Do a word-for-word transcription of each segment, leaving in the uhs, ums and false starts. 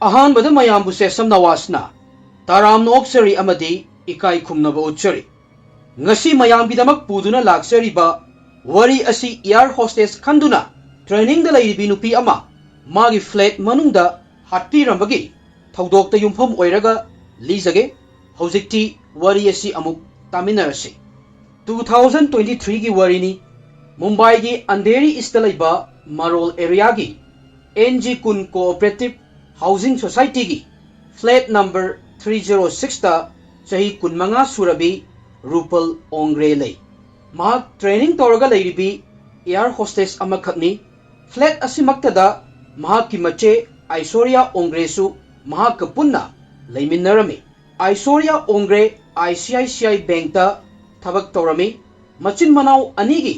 ꯑꯍꯥꯟꯕꯗ ꯃꯌꯥꯝꯕꯨ ꯁꯦꯁꯝ ꯅꯋꯥꯁꯅ ꯇꯔꯥꯝꯅ ꯑꯣꯛꯆꯔꯤ ꯑꯃꯗꯤ ꯏꯀꯥꯏ ꯈꯨꯝꯅꯕ ꯎꯠꯆꯔꯤ꯫ ꯉꯁꯤ ꯃꯌꯥꯝꯒꯤꯗꯃꯛ ꯄꯨꯗꯨꯅ ꯂꯥꯛꯆꯔꯤꯕ ꯋꯥꯔꯤ ꯑꯁꯤ air hostess ꯈꯟꯗꯨꯅ trainingꯗ ꯂꯩꯔꯤꯕꯤ ꯅꯨꯄꯤ ꯑꯃ ꯃꯥꯒꯤ flat ꯃꯅꯨꯡꯗ ꯍꯥꯠꯄꯤꯔꯝꯕꯒꯤ ꯊꯧꯗꯣꯛꯇ ꯌꯨꯝꯐꯝ ꯑꯣꯏꯔꯒ ꯂꯤꯖꯒꯦ꯫ ꯍꯧꯖꯤꯛꯇꯤ ꯋꯥꯔꯤ ꯑꯁꯤ ꯑꯃꯨꯛ ꯇꯥꯃꯤꯟꯅꯔꯁꯤ꯫ Two thousand twenty threeꯒꯤ ꯋꯥꯔꯤꯅꯤ꯫ ꯃꯨꯝꯕꯥꯏꯒꯤ ꯑꯟꯙꯦꯔꯤ ꯏꯁꯇ ꯂꯩꯕ ꯃꯔꯣꯜ areaꯒꯤ N G Kun Cooperative Housing Societyꯒꯤ flat number three zero sixꯇ ꯆꯍꯤ ꯀꯨꯟꯃꯉꯥ ꯁꯨꯔꯕꯤ ꯔꯨꯄꯜ ꯑꯣꯡꯒ꯭ꯔꯦ ꯂꯩ꯫ ꯃꯍꯥꯛ training ꯇꯧꯔꯒ ꯂꯩꯔꯤꯕꯤ air hostess ꯑꯃꯈꯛꯅꯤ꯫ Flat ꯑꯁꯤꯃꯛꯇꯗ ꯃꯍꯥꯛꯀꯤ ꯃꯆꯦ ꯑꯥꯏꯁꯣꯔꯤꯌꯥ ꯑꯣꯡꯒ꯭ꯔꯦꯁꯨ ꯃꯍꯥꯛꯀ ꯄꯨꯟꯅ ꯂꯩꯃꯤꯟꯅꯔꯝꯃꯤ꯫ ꯑꯥꯏꯁꯣꯔꯤꯌꯥ ꯑꯣꯡꯒ꯭ꯔꯦ I C I C I Bankꯇ ꯊꯕꯛ ꯇꯧꯔꯝꯃꯤ꯫ ꯃꯆꯤꯟ ꯃꯅꯥꯎ ꯑꯅꯤꯒꯤ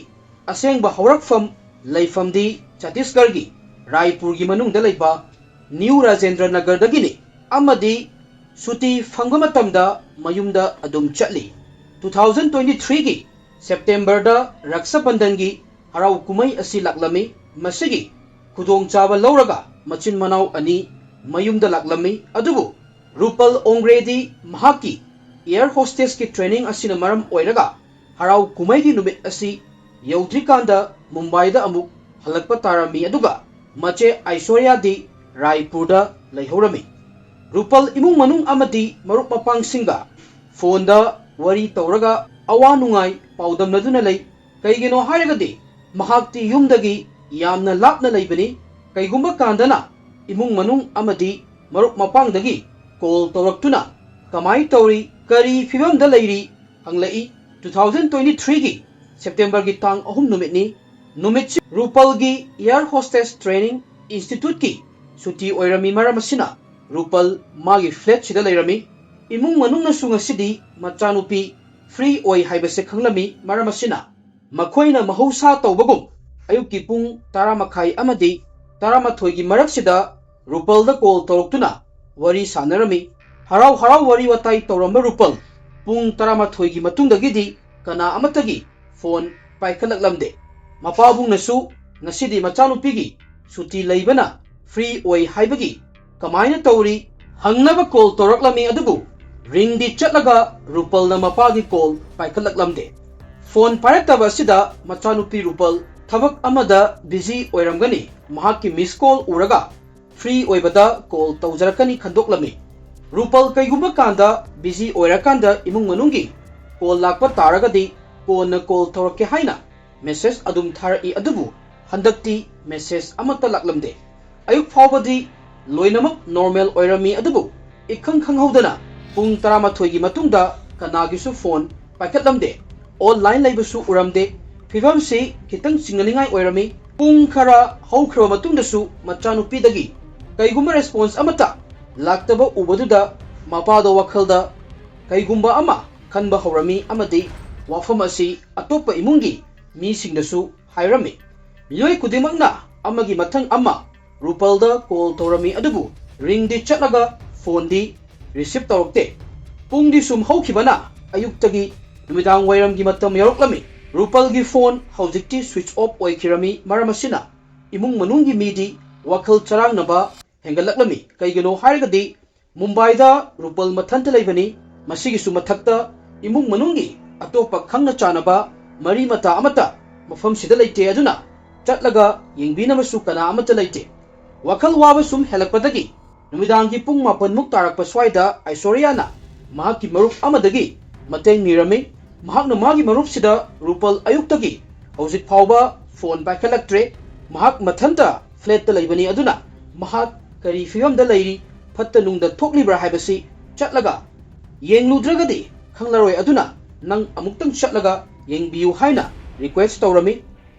ꯑꯁꯦꯡꯕ ꯍꯧꯔꯛꯐꯝ ꯂꯩꯐꯝꯗꯤ ꯆꯇꯤꯁꯒꯔꯒꯤ ꯔꯥꯏꯄꯨꯔꯒꯤ ꯃꯅꯨꯡꯗ ꯂꯩꯕ ꯅ꯭ꯌꯨ ꯔꯥꯖꯦꯟꯗ꯭ꯔ ꯅꯒꯔꯗꯒꯤꯅꯤ ꯑꯃꯗꯤ ꯁꯨꯇꯤ ꯐꯪꯕ ꯃꯇꯝꯗ ꯃꯌꯨꯝꯗ ꯑꯗꯨꯝ ꯆꯠꯂꯤ꯫ Two thousand twenty threeꯒꯤ Septemberꯗ ꯔꯛꯁꯥ ꯕꯟꯙꯟꯒꯤ ꯍꯔꯥꯎ ꯀꯨꯝꯍꯩ ꯑꯁꯤ ꯂꯥꯛꯂꯝꯃꯤ꯫ ꯃꯁꯤꯒꯤ ꯈꯨꯗꯣꯡꯆꯥꯕ ꯂꯧꯔꯒ ꯃꯆꯤꯟ ꯃꯅꯥꯎ ꯑꯅꯤ ꯃꯌꯨꯝꯗ ꯂꯥꯛꯂꯝꯃꯤ꯫ ꯑꯗꯨꯕꯨ ꯔꯨꯄꯜ ꯑꯣꯡꯒ꯭ꯔꯦꯗꯤ ꯃꯍꯥꯛꯀꯤ air hostessꯀꯤ training ꯑꯁꯤꯅ ꯃꯔꯝ ꯑꯣꯏꯔꯒ ꯍꯔꯥꯎ ꯀꯨꯝꯍꯩꯒꯤ ꯅꯨꯃꯤꯠ ꯑꯁꯤ ꯌꯧꯗ꯭ꯔꯤꯀꯥꯟꯗ ꯃꯨꯝꯕꯥꯏꯗ ꯑꯃꯨꯛ ꯍꯜꯂꯛꯄ ꯇꯥꯔꯝꯃꯤ꯫ ꯑꯗꯨꯒ ꯃꯆꯦ ꯑꯥꯏꯁꯣꯔꯤꯌꯥꯗꯤ ꯔꯥꯏꯄꯨꯔꯗ ꯂꯩꯍꯧꯔꯝꯃꯤ꯫ ꯔꯨꯄꯜ ꯏꯃꯨꯡ ꯃꯅꯨꯡ ꯑꯃꯗꯤ ꯃꯔꯨꯞ ꯃꯄꯥꯡꯁꯤꯡꯒ ꯐꯣꯟꯗ ꯋꯥꯔꯤ ꯇꯧꯔꯒ ꯑꯋꯥ ꯅꯨꯡꯉꯥꯏ ꯄꯥꯎꯗꯝꯅꯗꯨꯅ ꯂꯩ꯫ ꯀꯩꯒꯤꯅꯣ ꯍꯥꯏꯔꯒꯗꯤ ꯃꯍꯥꯛꯇꯤ ꯌꯨꯝꯗꯒꯤ ꯌꯥꯝꯅ ꯂꯥꯞꯅ ꯂꯩꯕꯅꯤ꯫ ꯀꯩꯒꯨꯝꯕ ꯀꯥꯟꯗꯅ ꯏꯃꯨꯡ ꯃꯅꯨꯡ ꯑꯃꯗꯤ ꯃꯔꯨꯞ ꯃꯄꯥꯡꯗꯒꯤ call ꯇꯧꯔꯛꯇꯨꯅ ꯀꯃꯥꯏ ꯇꯧꯔꯤ, ꯀꯔꯤ ꯐꯤꯕꯝꯗ ꯂꯩꯔꯤ ꯍꯪꯂꯛꯏ꯫ Two thousand twenty threeꯒꯤ Septemberꯒꯤ ꯇꯥꯡ ꯑꯍꯨꯝ ꯅꯨꯃꯤꯠꯅꯤ꯫ ꯅꯨꯃꯤꯠꯁꯤ ꯔꯨꯄꯜꯒꯤ air hostess training instituteꯀꯤ ꯁꯨꯇꯤ ꯑꯣꯏꯔꯝꯃꯤ꯫ ꯃꯔꯝ ꯑꯁꯤꯅ ꯔꯨꯄꯜ ꯃꯥꯒꯤ flatꯁꯤꯗ ꯂꯩꯔꯝꯃꯤ꯫ ꯏꯃꯨꯡ ꯃꯅꯨꯡꯅꯁꯨ ꯉꯁꯤꯗꯤ ꯃꯆꯥꯅꯨꯄꯤ free ꯑꯣꯏ ꯍꯥꯏꯕꯁꯦ ꯈꯪꯂꯝꯃꯤ꯫ ꯃꯔꯝ ꯑꯁꯤꯅ ꯃꯈꯣꯏꯅ ꯃꯍꯧꯁꯥ ꯇꯧꯕꯒꯨꯝ ꯑꯌꯨꯛꯀꯤ ꯄꯨꯡ ꯇꯔꯥ ꯃꯈꯥꯏ ꯑꯃꯗꯤ ꯇꯔꯥꯃꯥꯊꯣꯏꯒꯤ ꯃꯔꯛꯁꯤꯗ ꯔꯨꯄꯜꯗ call ꯇꯧꯔꯛꯇꯨꯅ ꯋꯥꯔꯤ ꯁꯥꯟꯅꯔꯝꯃꯤ꯫ ꯍꯔꯥꯎ ꯍꯔꯥꯎ ꯋꯥꯔꯤ ꯋꯥꯇꯥꯏ ꯇꯧꯔꯝꯕ ꯔꯨꯄꯜ ꯄꯨꯡ ꯇꯔꯥꯃꯥꯊꯣꯏꯒꯤ ꯃꯇꯨꯡꯗꯒꯤꯗꯤ ꯀꯅꯥ ꯑꯃꯠꯇꯒꯤ phone ꯄꯥꯏꯈꯠꯂꯛꯂꯝꯗꯦ꯫ ꯃꯄꯥꯕꯨꯡꯅꯁꯨ ꯉꯁꯤꯗꯤ ꯃꯆꯥꯅꯨꯄꯤꯒꯤ ꯁꯨꯇꯤ ꯂꯩꯕꯅ free ꯑꯣꯏ ꯍꯥꯏꯕꯒꯤ ꯀꯃꯥꯏꯅ ꯇꯧꯔꯤ ꯍꯪꯅꯕ ꯀꯣꯜ ꯇꯧꯔꯛꯂꯝꯃꯤ, ꯑꯗꯨꯕꯨ ꯔꯤꯡꯗꯤ ꯆꯠꯂꯒ ꯔꯨꯄꯜꯅ ꯃꯄꯥꯒꯤ ꯀꯣꯜ ꯄꯥꯏꯈꯠꯂꯛꯂꯝꯗꯦ꯫ ꯐꯣꯟ ꯄꯥꯏꯔꯛꯇꯕ ꯑꯁꯤꯗ ꯃꯆꯥꯅꯨꯄꯤ ꯔꯨꯄꯜ ꯊꯕꯛ ꯑꯃꯗ ꯕꯤꯖꯤ ꯑꯣꯏꯔꯝꯒꯅꯤ, ꯃꯍꯥꯛꯀꯤ ꯃꯤꯁ ꯀꯣꯜ ꯎꯔꯒ ꯐ꯭ꯔꯤ ꯑꯣꯏꯕꯗ ꯀꯣꯜ ꯇꯧꯖꯔꯛꯀꯅꯤ ꯈꯟꯗꯣꯛꯂꯝꯃꯤ꯫ ꯔꯨꯄꯜ ꯀꯩꯒꯨꯝꯕ ꯀꯥꯟꯗ ꯕꯤꯖꯤ ꯑꯣꯏꯔꯀꯥꯟꯗ ꯏꯃꯨꯡ ꯃꯅꯨꯡꯒꯤ ꯀꯣꯜ ꯂꯥꯛꯄ ꯇꯥꯔꯒꯗꯤ ꯀꯣꯟꯅ ꯀꯣꯜ ꯇꯧꯔꯛꯀꯦ ꯍꯥꯏꯅ ꯃꯦꯁꯦꯖ ꯑꯗꯨꯝ ꯊꯥꯔꯛꯏ, ꯑꯗꯨꯕꯨ ꯍꯟꯗꯛꯇꯤ ꯃꯦꯁꯦꯖ ꯑꯃꯠꯇ ꯂꯥꯛꯂꯝꯗꯦ꯫ ꯑꯌꯨꯛ ꯐꯥꯎꯕꯗꯤ ꯂꯣꯏꯅꯃꯛ ꯅꯣꯔꯃꯦꯜ ꯑꯣꯏꯔꯝꯃꯤ, ꯑꯗꯨꯕꯨ ꯏꯈꯪ ꯈꯪꯍꯧꯗꯅ ꯄꯨꯡ ꯇꯔꯥꯃꯥꯊꯣꯏꯒꯤ ꯃꯇꯨꯡꯗ ꯀꯅꯥꯒꯤꯁꯨ ꯐꯣꯟ ꯄꯥꯏꯈꯠꯂꯝꯗꯦ, ꯑꯣꯟꯂꯥꯏꯟ ꯂꯩꯕꯁꯨ ꯎꯔꯝꯗꯦ꯫ ꯐꯤꯕꯝꯁꯤ ꯈꯤꯇꯪ ꯆꯤꯡꯅꯅꯤꯡꯉꯥꯏ ꯑꯣꯏꯔꯝꯃꯤ꯫ ꯄꯨꯡ ꯈꯔ ꯍꯧꯈ꯭ꯔꯕ ꯃꯇꯨꯡꯗꯁꯨ ꯃꯆꯥꯅꯨꯄꯤꯗꯒꯤ ꯀꯩꯒꯨꯝꯕ ꯔꯦꯁꯄꯣꯟꯁ ꯑꯃꯠꯇ ꯂꯥꯛꯇꯕ ꯎꯕꯗꯨꯗ ꯃꯄꯥꯗꯣ ꯋꯥꯈꯜꯗ ꯀꯩꯒꯨꯝꯕ ꯑꯃ ꯈꯟꯕ ꯍꯧꯔꯝꯃꯤ ꯑꯃꯗꯤ ꯋꯥꯐꯝ ꯑꯁꯤ ꯑꯇꯣꯞꯄ ꯏꯃꯨꯡꯒꯤ ꯃꯤꯁꯤꯡꯗꯁꯨ ꯍꯥꯏꯔꯝꯃꯤ꯫ ꯃꯤꯑꯣꯏ ꯈꯨꯗꯤꯡꯃꯛꯅ ꯑꯃꯒꯤ ꯃꯊꯪ ꯑꯃ ꯔꯨꯄꯜꯗ ꯀꯣꯜ ꯇꯧꯔꯝꯃꯤ, ꯑꯗꯨꯕꯨ ꯔꯤꯡꯗꯤ ꯆꯠꯂꯒ ꯐꯣꯟꯗꯤ ꯔꯤꯁꯤꯞ ꯇꯧꯔꯛꯇꯦ꯫ ꯄꯨꯡꯗꯤ ꯁꯨꯝ ꯍꯧꯈꯤꯕꯅ ꯑꯌꯨꯛꯇꯒꯤ ꯅꯨꯃꯤꯗꯥꯡ ꯋꯥꯏꯔꯝꯒꯤ ꯃꯇꯝ ꯌꯧꯔꯛꯂꯝꯃꯤ꯫ ꯔꯨꯄꯜꯒꯤ ꯐꯣꯟ ꯍꯧꯖꯤꯛꯇꯤ ꯁ꯭ꯋꯤꯆ ꯑꯣꯐ ꯑꯣꯏꯈꯤꯔꯝꯃꯤ꯫ ꯃꯔꯝ ꯑꯁꯤꯅ ꯏꯃꯨꯡ ꯃꯅꯨꯡꯒꯤ ꯃꯤꯗꯤ ꯋꯥꯈꯜ ꯆꯔꯥꯡꯅꯕ ꯍꯦꯟꯒꯠꯂꯛꯂꯝꯃꯤ꯫ ꯀꯩꯒꯤꯅꯣ ꯍꯥꯏꯔꯒꯗꯤ ꯃꯨꯝꯕꯥꯏꯗ ꯔꯨꯄꯜ ꯃꯊꯟꯇ ꯂꯩꯕꯅꯤ꯫ ꯃꯁꯤꯒꯤꯁꯨ ꯃꯊꯛꯇ ꯏꯃꯨꯡ ꯃꯅꯨꯡꯒꯤ ꯑꯇꯣꯞꯄ ꯈꯪꯅ ꯆꯥꯟꯅꯕ ꯃꯔꯤ ꯃꯇꯥ ꯑꯃꯠꯇ ꯃꯐꯝꯁꯤꯗ ꯂꯩꯇꯦ, ꯑꯗꯨꯅ ꯆꯠꯂꯒ ꯌꯦꯡꯕꯤꯅꯕꯁꯨ ꯀꯅꯥ ꯑꯃꯠꯇ ꯂꯩꯇꯦ꯫ ꯋꯥꯈꯜ ꯋꯥꯕ ꯁꯨꯝ ꯍꯦꯜꯂꯛꯄꯗꯒꯤ ꯅꯨꯃꯤꯗꯥꯡꯒꯤ ꯄꯨꯡ ꯃꯥꯄꯟꯃꯨꯛ ꯇꯥꯔꯛꯄ ꯁ꯭ꯋꯥꯏꯗ ꯑꯥꯏꯁꯣꯔꯤꯌꯥꯅ ꯃꯍꯥꯛꯀꯤ ꯃꯔꯨꯞ ꯑꯃꯗꯒꯤ ꯃꯇꯦꯡ ꯅꯤꯔꯝꯃꯤ꯫ ꯃꯍꯥꯛꯅ ꯃꯥꯒꯤ ꯃꯔꯨꯞꯁꯤꯗ ꯔꯨꯄꯜ ꯑꯌꯨꯛꯇꯒꯤ ꯍꯧꯖꯤꯛ ꯐꯥꯎꯕ ꯐꯣꯟ ꯄꯥꯏꯈꯠꯂꯛꯇ꯭ꯔꯦ꯫ ꯃꯍꯥꯛ ꯃꯊꯟꯇ ꯐ꯭ꯂꯦꯠꯇ ꯂꯩꯕꯅꯤ, ꯑꯗꯨꯅ ꯃꯍꯥꯛ ꯀꯔꯤ ꯐꯤꯕꯝꯗ ꯂꯩꯔꯤ, ꯐꯠꯇ ꯅꯨꯡꯗ ꯊꯣꯛꯂꯤꯕ꯭ꯔꯥ ꯍꯥꯏꯕꯁꯤ ꯆꯠꯂꯒ ꯌꯦꯡꯂꯨꯗ꯭ꯔꯒꯗꯤ ꯈꯪꯂꯔꯣꯏ, ꯑꯗꯨꯅ ꯅꯪ ꯑꯃꯨꯛꯇꯪ ꯆꯠꯂꯒ ꯌꯦꯡꯕꯤꯌꯨ ꯍꯥꯏꯅ ꯔꯤꯀ꯭ꯋꯦꯁ ꯇꯧꯔꯝꯃꯤ꯫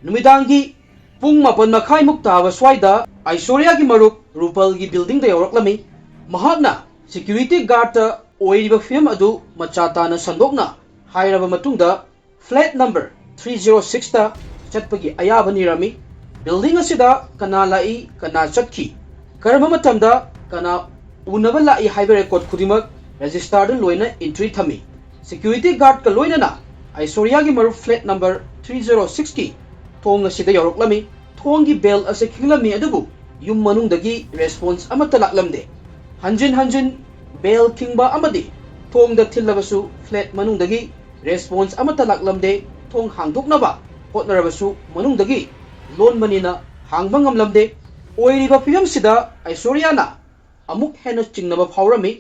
ꯅꯨꯃꯤꯗꯥꯡꯒꯤ ꯄꯨꯡ ꯃꯥꯄꯟ ꯃꯈꯥꯏꯃꯨꯛ ꯇꯥꯕ ꯁ꯭ꯋꯥꯏꯗ ꯑꯥꯏꯁꯣꯔꯤꯌꯥꯒꯤ ꯃꯔꯨꯞ ꯔꯨꯄꯜꯒꯤ ꯕꯤꯜꯗꯤꯡꯗ ꯌꯧꯔꯛꯂꯝꯃꯤ꯫ ꯃꯍꯥꯛꯅ ꯁꯦꯀ꯭ꯌꯨꯔꯤꯇꯤ ꯒꯥꯔꯗꯇ ꯑꯣꯏꯔꯤꯕ ꯐꯤꯕꯝ ꯑꯗꯨ ꯃꯆꯥ ꯇꯥꯅ ꯁꯟꯗꯣꯛꯅ ꯍꯥꯏꯔꯕ ꯃꯇꯨꯡꯗ ꯐ꯭ꯂꯦꯠ ꯅꯝꯕꯔ ꯊ꯭ꯔꯤ ꯖꯤꯔꯣ ꯁꯤꯛꯁꯇ ꯆꯠꯄꯒꯤ ꯑꯌꯥꯕ ꯅꯤꯔꯝꯃꯤ꯫ ꯕꯤꯜꯗꯤꯡ ꯑꯁꯤꯗ ꯀꯅꯥ ꯂꯥꯛꯏ, ꯀꯅꯥ ꯆꯠꯈꯤ, ꯀꯔꯝꯕ ꯃꯇꯝꯗ ꯀꯅꯥ ꯎꯅꯕ ꯂꯥꯛꯏ ꯍꯥꯏꯕ ꯔꯦꯀꯣꯔꯗ ꯈꯨꯗꯤꯡꯃꯛ ꯔꯦꯖꯤꯁꯇꯥꯔꯗ ꯂꯣꯏꯅ ꯏꯟꯇ꯭ꯔꯤ ꯊꯝꯃꯤ꯫ ꯁꯦꯀ꯭ꯌꯨꯔꯤꯇꯤ ꯒꯥꯔꯗꯀ ꯂꯣꯏꯅꯅ ꯑꯥꯏꯁꯣꯔꯤꯌꯥꯒꯤ ꯃꯔꯨꯞ ꯐ꯭ꯂꯦꯠ ꯅꯝꯕꯔ ꯊ꯭ꯔꯤ ꯖꯤꯔꯣ ꯁꯤꯛꯁꯀꯤ ꯊꯣꯡ ꯑꯁꯤꯗ ꯌꯧꯔꯛꯂꯝꯃꯤ꯫ ꯊꯣꯡꯒꯤ ꯕꯦꯜ ꯑꯁꯤ ꯈꯤꯡꯂꯝꯃꯤ, ꯑꯗꯨꯕꯨ ꯌꯨꯝ ꯃꯅꯨꯡꯗꯒꯤ response ꯑꯃꯠꯇ ꯂꯥꯛꯂꯝꯗꯦ꯫ ꯍꯟꯖꯤꯟ ꯍꯟꯖꯤꯟ bell ꯈꯤꯡꯕ ꯑꯃꯗꯤ ꯊꯣꯡꯗ ꯊꯤꯜꯂꯕꯁꯨ flat ꯃꯅꯨꯡꯗꯒꯤ response ꯑꯃꯠꯇ ꯂꯥꯛꯂꯝꯗꯦ꯫ ꯊꯣꯡ ꯍꯥꯡꯗꯣꯛꯅꯕ ꯍꯣꯠꯅꯔꯕꯁꯨ ꯃꯅꯨꯡꯗꯒꯤ ꯂꯣꯟꯕꯅꯤꯅ ꯍꯥꯡꯕ ꯉꯝꯂꯝꯗꯦ꯫ ꯑꯣꯏꯔꯤꯕ ꯐꯤꯕꯝꯁꯤꯗ ꯑꯥꯏꯁꯣꯔꯤꯌꯥꯅ ꯑꯃꯨꯛ ꯍꯦꯟꯅ ꯆꯤꯡꯅꯕ ꯐꯥꯎꯔꯝꯃꯤ꯫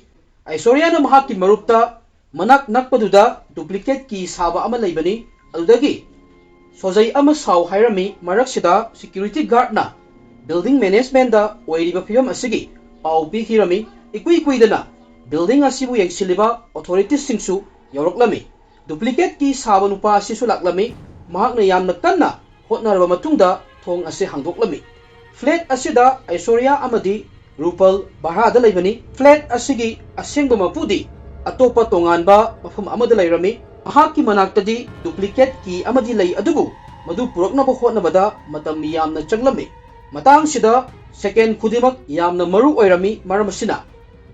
ꯑꯥꯏꯁꯣꯔꯤꯌꯥꯅ ꯃꯍꯥꯛꯀꯤ ꯃꯔꯨꯞꯇ ꯃꯅꯥꯛ ꯅꯛꯄꯗꯨꯗ duplicate key ꯁꯥꯕ ꯑꯃ ꯂꯩꯕꯅꯤ, ꯑꯗꯨꯗꯒꯤ ꯁꯣꯖꯩ ꯑꯃ ꯁꯥꯎ ꯍꯥꯏꯔꯝꯃꯤ꯫ ꯃꯔꯛꯁꯤꯗ security guardꯅ building managementꯗ ꯑꯣꯏꯔꯤꯕ ꯐꯤꯕꯝ ꯑꯁꯤꯒꯤ ꯄꯥꯎ ꯄꯤꯈꯤꯔꯝꯃꯤ꯫ ꯏꯀꯨꯏ ꯀꯨꯏꯗꯅ building ꯑꯁꯤꯕꯨ ꯌꯦꯡꯁꯤꯜꯂꯤꯕ authoritiesꯁꯤꯡꯁꯨ ꯌꯧꯔꯛꯂꯝꯃꯤ꯫ Duplicate key ꯁꯥꯕ ꯅꯨꯄꯥ ꯑꯁꯤꯁꯨ ꯂꯥꯛꯂꯝꯃꯤ꯫ ꯃꯍꯥꯛꯅ ꯌꯥꯝꯅ ꯀꯟꯅ ꯍꯣꯠꯅꯔꯕ ꯃꯇꯨꯡꯗ ꯊꯣꯡ ꯑꯁꯤ ꯍꯥꯡꯗꯣꯛꯂꯝꯃꯤ꯫ Flat ꯑꯁꯤꯗ ꯑꯥꯏꯁꯣꯔꯤꯌꯥ ꯑꯃꯗꯤ ꯔꯨꯄꯜ ꯚꯥꯔꯥꯗ ꯂꯩꯕꯅꯤ꯫ Flat ꯑꯁꯤꯒꯤ ꯑꯁꯦꯡꯕ ꯃꯄꯨꯗꯤ ꯑꯇꯣꯞꯄ ꯇꯣꯉꯥꯟꯕ ꯃꯐꯝ ꯑꯃꯗ ꯂꯩꯔꯝꯃꯤ꯫ ꯃꯍꯥꯛꯀꯤ ꯃꯅꯥꯛꯇꯗꯤ duplicate key ꯑꯃꯗꯤ ꯂꯩ, ꯑꯗꯨꯕꯨ ꯃꯗꯨ ꯄꯨꯔꯛꯅꯕ ꯍꯣꯠꯅꯕꯗ ꯃꯇꯝ ꯌꯥꯝꯅ ꯆꯪꯂꯝꯃꯤ꯫ ꯃꯇꯥꯡꯁꯤꯗ second ꯈꯨꯗꯤꯡꯃꯛ ꯌꯥꯝꯅ ꯃꯔꯨ ꯑꯣꯏꯔꯝꯃꯤ, ꯃꯔꯝ ꯑꯁꯤꯅ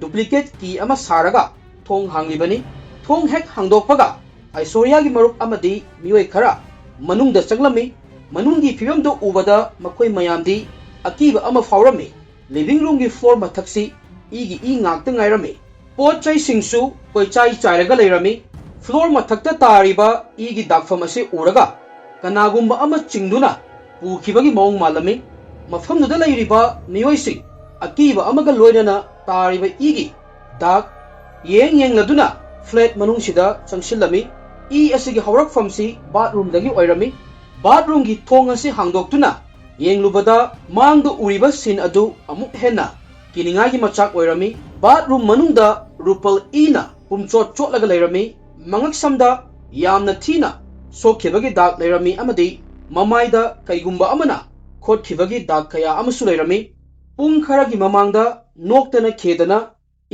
duplicate key ꯑꯃ ꯁꯥꯔꯒ ꯊꯣꯡ ꯍꯥꯡꯂꯤꯕꯅꯤ꯫ ꯊꯣꯡ ꯍꯦꯛ ꯍꯥꯡꯗꯣꯛꯄꯒ ꯑꯥꯏꯁꯣꯔꯤꯌꯥꯒꯤ ꯃꯔꯨꯞ ꯑꯃꯗꯤ ꯃꯤꯑꯣꯏ ꯈꯔ ꯃꯅꯨꯡꯗ ꯆꯪꯂꯝꯃꯤ꯫ ꯃꯅꯨꯡꯒꯤ ꯐꯤꯕꯝꯗꯨ ꯎꯕꯗ ꯃꯈꯣꯏ ꯃꯌꯥꯝꯗꯤ ꯑꯀꯤꯕ ꯑꯃ ꯐꯥꯎꯔꯝꯃꯤ꯫ Living roomꯒꯤ floor ꯃꯊꯛꯁꯤ ꯏꯒꯤ ꯏ ꯉꯥꯛꯇ ꯉꯥꯏꯔꯝꯃꯤ꯫ ꯄꯣꯠ ꯆꯩꯁꯤꯡꯁꯨ ꯀꯣꯏꯆꯥꯏ ꯆꯥꯏꯔꯒ ꯂꯩꯔꯝꯃꯤ꯫ Floor ꯃꯊꯛꯇ ꯇꯥꯔꯤꯕ ꯏꯒꯤ ꯗꯥꯛꯐꯝ ꯑꯁꯤ ꯎꯔꯒ ꯀꯅꯥꯒꯨꯝꯕ ꯑꯃ ꯆꯤꯡꯗꯨꯅ ꯄꯨꯈꯤꯕꯒꯤ ꯃꯑꯣꯡ ꯃꯥꯜꯂꯝꯃꯤ꯫ ꯃꯐꯝꯗꯨꯗ ꯂꯩꯔꯤꯕ ꯃꯤꯑꯣꯏꯁꯤꯡ ꯑꯀꯤꯕ ꯑꯃꯒ ꯂꯣꯏꯅꯅ ꯇꯥꯔꯤꯕ ꯏꯒꯤ ꯗꯥꯛ ꯌꯦꯡ ꯌꯦꯡꯂꯗꯨꯅ flat ꯃꯅꯨꯡꯁꯤꯗ ꯆꯪꯁꯤꯜꯂꯝꯃꯤ꯫ ꯏ ꯑꯁꯤꯒꯤ ꯍꯧꯔꯛꯐꯝꯁꯤ bathroomꯗꯒꯤ ꯑꯣꯏꯔꯝꯃꯤ꯫ Bathroomꯒꯤ ꯊꯣꯡ ꯑꯁꯤ ꯍꯥꯡꯗꯣꯛꯇꯨꯅ ꯌꯦꯡꯂꯨꯕꯗ ꯃꯥꯡꯗ ꯎꯔꯤꯕ scene ꯑꯗꯨ ꯑꯃꯨꯛ ꯍꯦꯟꯅ ꯀꯤꯅꯤꯡꯉꯥꯏꯒꯤ ꯃꯆꯥꯛ ꯑꯣꯏꯔꯝꯃꯤ꯫ Bathroom ꯃꯅꯨꯡꯗ ꯔꯨꯄꯜ ꯏꯅ ꯄꯨꯝꯆꯣꯠ ꯆꯣꯠꯂꯒ ꯂꯩꯔꯝꯃꯤ꯫ ꯃꯉꯛꯁꯝꯗ ꯌꯥꯝꯅ ꯊꯤꯅ ꯁꯣꯛꯈꯤꯕꯒꯤ ꯗꯥꯛ ꯂꯩꯔꯝꯃꯤ ꯑꯃꯗꯤ ꯃꯃꯥꯏꯗ ꯀꯩꯒꯨꯝꯕ ꯑꯃꯅ ꯈꯣꯠꯈꯤꯕꯒꯤ ꯗꯥꯛ ꯀꯌꯥ ꯑꯃꯁꯨ ꯂꯩꯔꯝꯃꯤ꯫ ꯄꯨꯡ ꯈꯔꯒꯤ ꯃꯃꯥꯡꯗ ꯅꯣꯛꯇꯅ ꯈꯦꯗꯅ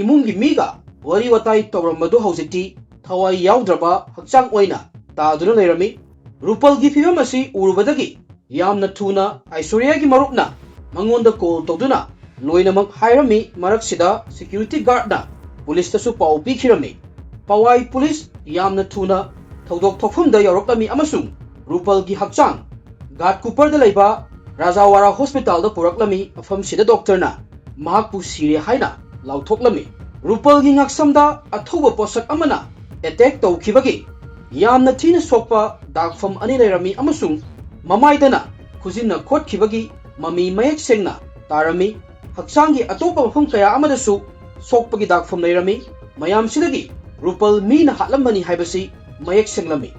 ꯏꯃꯨꯡꯒꯤ ꯃꯤꯒ ꯋꯥꯔꯤ ꯋꯥꯇꯥꯏ ꯇꯧꯔꯝꯕꯗꯨ ꯍꯧꯖꯤꯛꯇꯤ ꯊꯋꯥꯏ ꯌꯥꯎꯗ꯭ꯔꯕ ꯍꯛꯆꯥꯡ ꯑꯣꯏꯅ ꯇꯥꯗꯨꯅ ꯂꯩꯔꯝꯃꯤ꯫ ꯔꯨꯄꯜꯒꯤ ꯐꯤꯕꯝ ꯑꯁꯤ ꯎꯔꯨꯕꯗꯒꯤ ꯌꯥꯝꯅ ꯊꯨꯅ ꯑꯥꯏꯁꯣꯔꯤꯌꯥꯒꯤ ꯃꯔꯨꯞꯅ ꯃꯉꯣꯟꯗ call ꯇꯧꯗꯨꯅ ꯂꯣꯏꯅꯃꯛ ꯍꯥꯏꯔꯝꯃꯤ꯫ ꯃꯔꯛꯁꯤꯗ security guardꯅ ꯄꯨꯂꯤꯁꯇꯁꯨ ꯄꯥꯎ ꯄꯤꯈꯤꯔꯝꯃꯤ꯫ ꯄꯋꯥꯏ ꯄꯨꯂꯤꯁ ꯌꯥꯝꯅ ꯊꯨꯅ ꯊꯧꯗꯣꯛ ꯊꯣꯛꯐꯝꯗ ꯌꯧꯔꯛꯂꯝꯃꯤ ꯑꯃꯁꯨꯡ ꯔꯨꯄꯜꯒꯤ ꯍꯛꯆꯥꯡ ꯒꯥꯠ ꯀꯨꯄꯔꯗ ꯂꯩꯕ ꯔꯥꯖꯥꯋꯥꯔꯥ ꯍꯣꯁꯄꯤꯇꯥꯜꯗ ꯄꯨꯔꯛꯂꯝꯃꯤ꯫ ꯃꯐꯝꯁꯤꯗ ꯗꯣꯛꯇꯔꯅ ꯃꯍꯥꯛꯄꯨ ꯁꯤꯔꯦ ꯍꯥꯏꯅ ꯂꯥꯎꯊꯣꯛꯂꯝꯃꯤ꯫ ꯔꯨꯄꯜꯒꯤ ꯉꯛꯁꯝꯗ ꯑꯊꯧꯕ ꯄꯣꯠꯁꯛ ꯑꯃꯅ ꯑꯦꯇꯦꯛ ꯇꯧꯈꯤꯕꯒꯤ ꯌꯥꯝꯅ ꯊꯤꯅ ꯁꯣꯛꯄ ꯗꯥꯛꯐꯝ ꯑꯅꯤ ꯂꯩꯔꯝꯃꯤ ꯑꯃꯁꯨꯡ ꯃꯃꯥꯏꯗꯅ ꯈꯨꯖꯤꯟꯅ ꯈꯣꯠꯈꯤꯕꯒꯤ ꯃꯃꯤ ꯃꯌꯦꯛ ꯁꯦꯡꯅ ꯇꯥꯔꯝꯃꯤ꯫ ꯍꯛꯆꯥꯡꯒꯤ ꯑꯇꯣꯞꯄ ꯃꯐꯝ ꯀꯌꯥ ꯑꯃꯗꯁꯨ ꯁꯣꯛꯄꯒꯤ ꯗꯥꯛꯐꯝ ꯂꯩꯔꯝꯃꯤ꯫ ꯃꯌꯥꯝꯁꯤꯗꯒꯤ ꯔꯨꯄꯜ ꯃꯤꯅ ꯍꯥꯠꯂꯝꯕꯅꯤ ꯍꯥꯏꯕꯁꯤ ꯃꯌꯦꯛ ꯁꯦꯡꯂꯝꯃꯤ꯫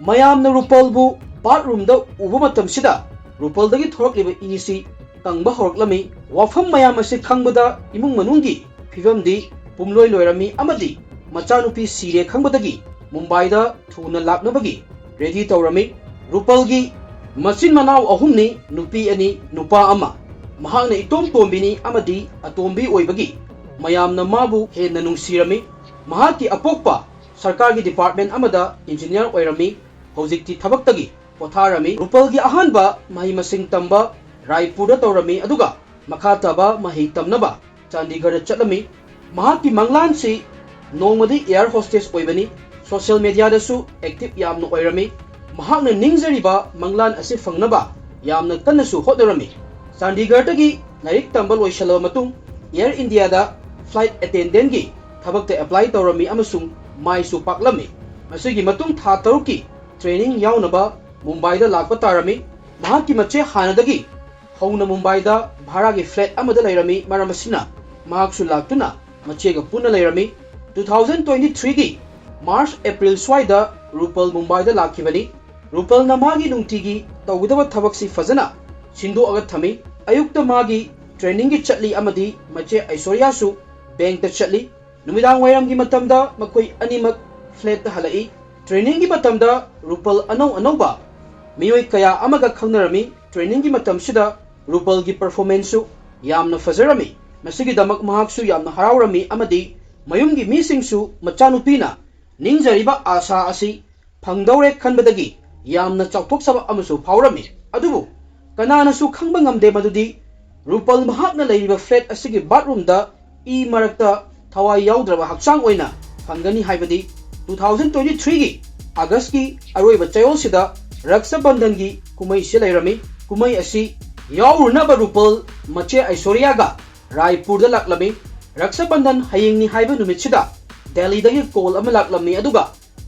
ꯃꯌꯥꯝꯅ ꯔꯨꯄꯜꯕꯨ ꯕꯥꯠꯔꯨꯝꯗ ꯎꯕ ꯃꯇꯝꯁꯤꯗ ꯔꯨꯄꯜꯗꯒꯤ ꯊꯣꯔꯛꯂꯤꯕ ꯏꯁꯤ ꯀꯪꯕ ꯍꯧꯔꯛꯂꯝꯃꯤ꯫ ꯋꯥꯐꯝ ꯃꯌꯥꯝ ꯑꯁꯤ ꯈꯪꯕꯗ ꯏꯃꯨꯡ ꯃꯅꯨꯡꯒꯤ ꯐꯤꯕꯝꯗꯤ ꯄꯨꯝꯂꯣꯏ ꯂꯣꯏꯔꯝꯃꯤ ꯑꯃꯗꯤ ꯃꯆꯥꯅꯨꯄꯤ ꯁꯤꯔꯦ ꯈꯪꯕꯗꯒꯤ ꯃꯨꯝꯕꯥꯏꯗ ꯊꯨꯅ ꯂꯥꯛꯅꯕꯒꯤ ꯔꯦꯗꯤ ꯇꯧꯔꯝꯃꯤ꯫ ꯔꯨꯄꯜꯒꯤ ꯃꯆꯤꯟ ꯃꯅꯥꯎ ꯑꯍꯨꯝꯅꯤ, ꯅꯨꯄꯤ ꯑꯅꯤ, ꯅꯨꯄꯥ ꯑꯃ꯫ ꯃꯍꯥꯛꯅ ꯏꯇꯣꯝ ꯇꯣꯝꯕꯤꯅꯤ ꯑꯃꯗꯤ ꯑꯇꯣꯝꯕꯤ ꯑꯣꯏꯕꯒꯤ ꯃꯌꯥꯝꯅ ꯃꯥꯕꯨ ꯍꯦꯟꯅ ꯅꯨꯡꯁꯤꯔꯝꯃꯤ꯫ ꯃꯍꯥꯛꯀꯤ ꯑꯄꯣꯛꯄ ꯁꯔꯀꯥꯔꯒꯤ ꯗꯤꯄꯥꯔꯠꯃꯦꯟ ꯑꯃꯗ ꯏꯟꯖꯤꯅꯤꯌꯔ ꯑꯣꯏꯔꯝꯃꯤ꯫ ꯍꯧꯖꯤꯛꯇꯤ ꯊꯕꯛꯇꯒꯤ ꯄꯣꯊꯥꯔꯝꯃꯤ꯫ ꯔꯨꯄꯜꯒꯤ ꯑꯍꯥꯟꯕ ꯃꯍꯩ ꯃꯁꯤꯡ ꯇꯝꯕ ꯔꯥꯏꯄꯨꯔꯗ ꯇꯧꯔꯝꯃꯤ, ꯑꯗꯨꯒ ꯃꯈꯥ ꯇꯥꯕ ꯃꯍꯩ ꯇꯝꯅꯕ ꯆꯥꯟꯗꯤꯒꯔꯗ ꯆꯠꯂꯝꯃꯤ꯫ ꯃꯍꯥꯛꯀꯤ ꯃꯪꯂꯥꯟꯁꯤ ꯅꯣꯡꯃꯗꯤ ꯑꯦꯌꯔ ꯍꯣꯁꯇꯦꯁ ꯑꯣꯏꯕꯅꯤ꯫ ꯁꯣꯁꯤꯌꯦꯜ ꯃꯦꯗꯤꯌꯥꯗꯁꯨ ꯑꯦꯛꯇꯤꯚ ꯌꯥꯝꯅ ꯑꯣꯏꯔꯝꯃꯤ꯫ ꯃꯍꯥꯛꯅ ꯅꯤꯡꯖꯔꯤꯕ ꯃꯪꯂꯥꯟ ꯑꯁꯤ ꯐꯪꯅꯕ ꯌꯥꯝꯅ ꯀꯟꯅꯁꯨ ꯍꯣꯠꯅꯔꯝꯃꯤ꯫ ꯆꯥꯟꯗꯤꯒꯔꯗꯒꯤ ꯂꯥꯏꯔꯤꯛ ꯇꯝꯕ ꯂꯣꯏꯁꯤꯜꯂꯕ ꯃꯇꯨꯡ ꯑꯦꯌꯔ ꯏꯟꯗꯤꯌꯥꯗ ꯐ꯭ꯂꯥꯏꯠ ꯑꯦꯇꯦꯟꯗꯦꯟꯒꯤ ꯊꯕꯛꯇ ꯑꯦꯄ꯭ꯂꯥꯏ ꯇꯧꯔꯝꯃꯤ ꯑꯃꯁꯨꯡ ꯃꯥꯏꯁꯨ ꯄꯥꯛꯂꯝꯃꯤ꯫ ꯃꯁꯤꯒꯤ ꯃꯇꯨꯡ ꯊꯥ ꯇꯔꯨꯛꯀꯤ ꯇ꯭ꯔꯦꯅꯤꯡ ꯌꯥꯎꯅꯕ ꯃꯨꯝꯕꯥꯏꯗ ꯂꯥꯛꯄ ꯇꯥꯔꯝꯃꯤ꯫ ꯃꯍꯥꯛꯀꯤ ꯃꯆꯦ ꯍꯥꯟꯅꯗꯒꯤ ꯍꯧꯅ ꯃꯨꯝꯕꯥꯏꯗ ꯚꯥꯔꯥꯒꯤ ꯐ꯭ꯂꯦꯠ ꯑꯃꯗ ꯂꯩꯔꯝꯃꯤ, ꯃꯔꯝ ꯑꯁꯤꯅ ꯃꯍꯥꯛꯁꯨ ꯂꯥꯛꯇꯨꯅ ꯃꯆꯦꯒ ꯄꯨꯟꯅ ꯂꯩꯔꯝꯃꯤ꯫ ꯇꯨ ꯊꯥꯎꯖꯟ ꯇ꯭ꯋꯦꯟꯇꯤ ꯊ꯭ꯔꯤꯒꯤ ꯃꯥꯔꯆ ꯑꯦꯄ꯭ꯔꯤꯜ ꯁ꯭ꯋꯥꯏꯗ ꯔꯨꯄꯜ ꯃꯨꯝꯕꯥꯏꯗ ꯂꯥꯛꯈꯤꯕꯅꯤ꯫ ꯔꯨꯄꯜꯅ ꯃꯥꯒꯤ ꯅꯨꯡꯇꯤꯒꯤ ꯇꯧꯒꯗꯕ ꯊꯕꯛꯁꯤ ꯐꯖꯅ ꯁꯤꯟꯗꯣꯛꯑꯒ ꯊꯝꯃꯤ꯫ ꯑꯌꯨꯛꯇ ꯃꯥꯒꯤ ꯇ꯭ꯔꯦꯅꯤꯡꯒꯤ ꯆꯠꯂꯤ ꯑꯃꯗꯤ ꯃꯆꯦ ꯑꯩꯁꯣꯔꯤꯌꯥꯁꯨ ꯕꯦꯡꯛꯇ ꯆꯠꯂꯤ꯫ ꯅꯨꯃꯤꯗꯥꯡ ꯋꯥꯏꯔꯝꯒꯤ ꯃꯇꯝꯗ ꯃꯈꯣꯏ ꯑꯅꯤꯃꯛ ꯐ꯭ꯂꯦꯠꯇ ꯍꯜꯂꯛꯏ꯫ ꯇ꯭ꯔꯦꯅꯤꯡꯒꯤ ꯃꯇꯝꯗ ꯔꯨꯄꯜ ꯑꯅꯧ ꯑꯅꯧꯕ ꯃꯤꯑꯣꯏ ꯀꯌꯥ ꯑꯃꯒ ꯈꯪꯅꯔꯝꯃꯤ꯫ ꯇ꯭ꯔꯦꯅꯤꯡꯒꯤ ꯃꯇꯝꯁꯤꯗ ꯔꯨꯄꯜꯒꯤ ꯄꯔꯐꯣꯔꯃꯦꯟꯁꯁꯨ ꯌꯥꯝꯅ ꯐꯖꯔꯝꯃꯤ꯫ ꯃꯁꯤꯒꯤꯗꯃꯛ ꯃꯍꯥꯛꯁꯨ ꯌꯥꯝꯅ ꯍꯔꯥꯎꯔꯝꯃꯤ ꯑꯃꯗꯤ ꯃꯌꯨꯝꯒꯤ ꯃꯤꯁꯤꯡꯁꯨ ꯃꯆꯥꯅꯨꯄꯤꯅ ꯅꯤꯡꯖꯔꯤꯕ ꯑꯥꯁꯥ ꯑꯁꯤ ꯐꯪꯗꯧꯔꯦ ꯈꯟꯕꯗꯒꯤ ꯌꯥꯝꯅ ꯆꯥꯎꯊꯣꯛꯆꯕ ꯑꯃꯁꯨ ꯐꯥꯎꯔꯝꯃꯤ꯫ ꯑꯗꯨꯕꯨ ꯀꯅꯥꯅꯁꯨ ꯈꯪꯕ ꯉꯝꯗꯦ ꯃꯗꯨꯗꯤ ꯔꯨꯄꯜ ꯃꯍꯥꯛꯅ ꯂꯩꯔꯤꯕ ꯐ꯭ꯂꯦꯠ ꯑꯁꯤꯒꯤ ꯕꯥꯠꯔꯨꯝꯗ ꯏ ꯃꯔꯛꯇ ꯊꯋꯥꯏ ꯌꯥꯎꯗ꯭ꯔꯕ ꯍꯛꯆꯥꯡ ꯑꯣꯏꯅ ꯐꯪꯒꯅꯤ ꯍꯥꯏꯕꯗꯤ꯫ ꯇꯨ ꯊꯥꯎꯖꯟ ꯇ꯭ꯋꯦꯟꯇꯤ ꯊ꯭ꯔꯤꯒꯤ ꯑꯥꯒꯁꯀꯤ ꯑꯔꯣꯏꯕ ꯆꯌꯣꯜꯁꯤꯗ ꯔꯛꯁꯥ ꯕꯟꯙꯟꯒꯤ ꯀꯨꯝꯍꯩꯁꯤ ꯂꯩꯔꯝꯃꯤ꯫ ꯀꯨꯝꯍꯩ ꯑꯁꯤ ꯌꯥꯎꯔꯨꯅꯕ ꯔꯨꯄꯜ ꯃꯆꯦ ꯑꯩꯁꯣꯔꯤꯌꯥꯒ ꯔꯥꯏꯄꯨꯔꯗ ꯂꯥꯛꯂꯝꯃꯤ꯫ ꯔꯛꯁꯥꯕꯟꯙꯟ ꯍꯌꯦꯡꯅꯤ ꯍꯥꯏꯕ ꯅꯨꯃꯤꯠꯁꯤꯗ ꯗꯦꯜꯂꯤꯗꯒꯤ ꯀꯣꯜ ꯑꯃ ꯂꯥꯛꯂꯝꯃꯤ, ꯑꯗꯨꯒ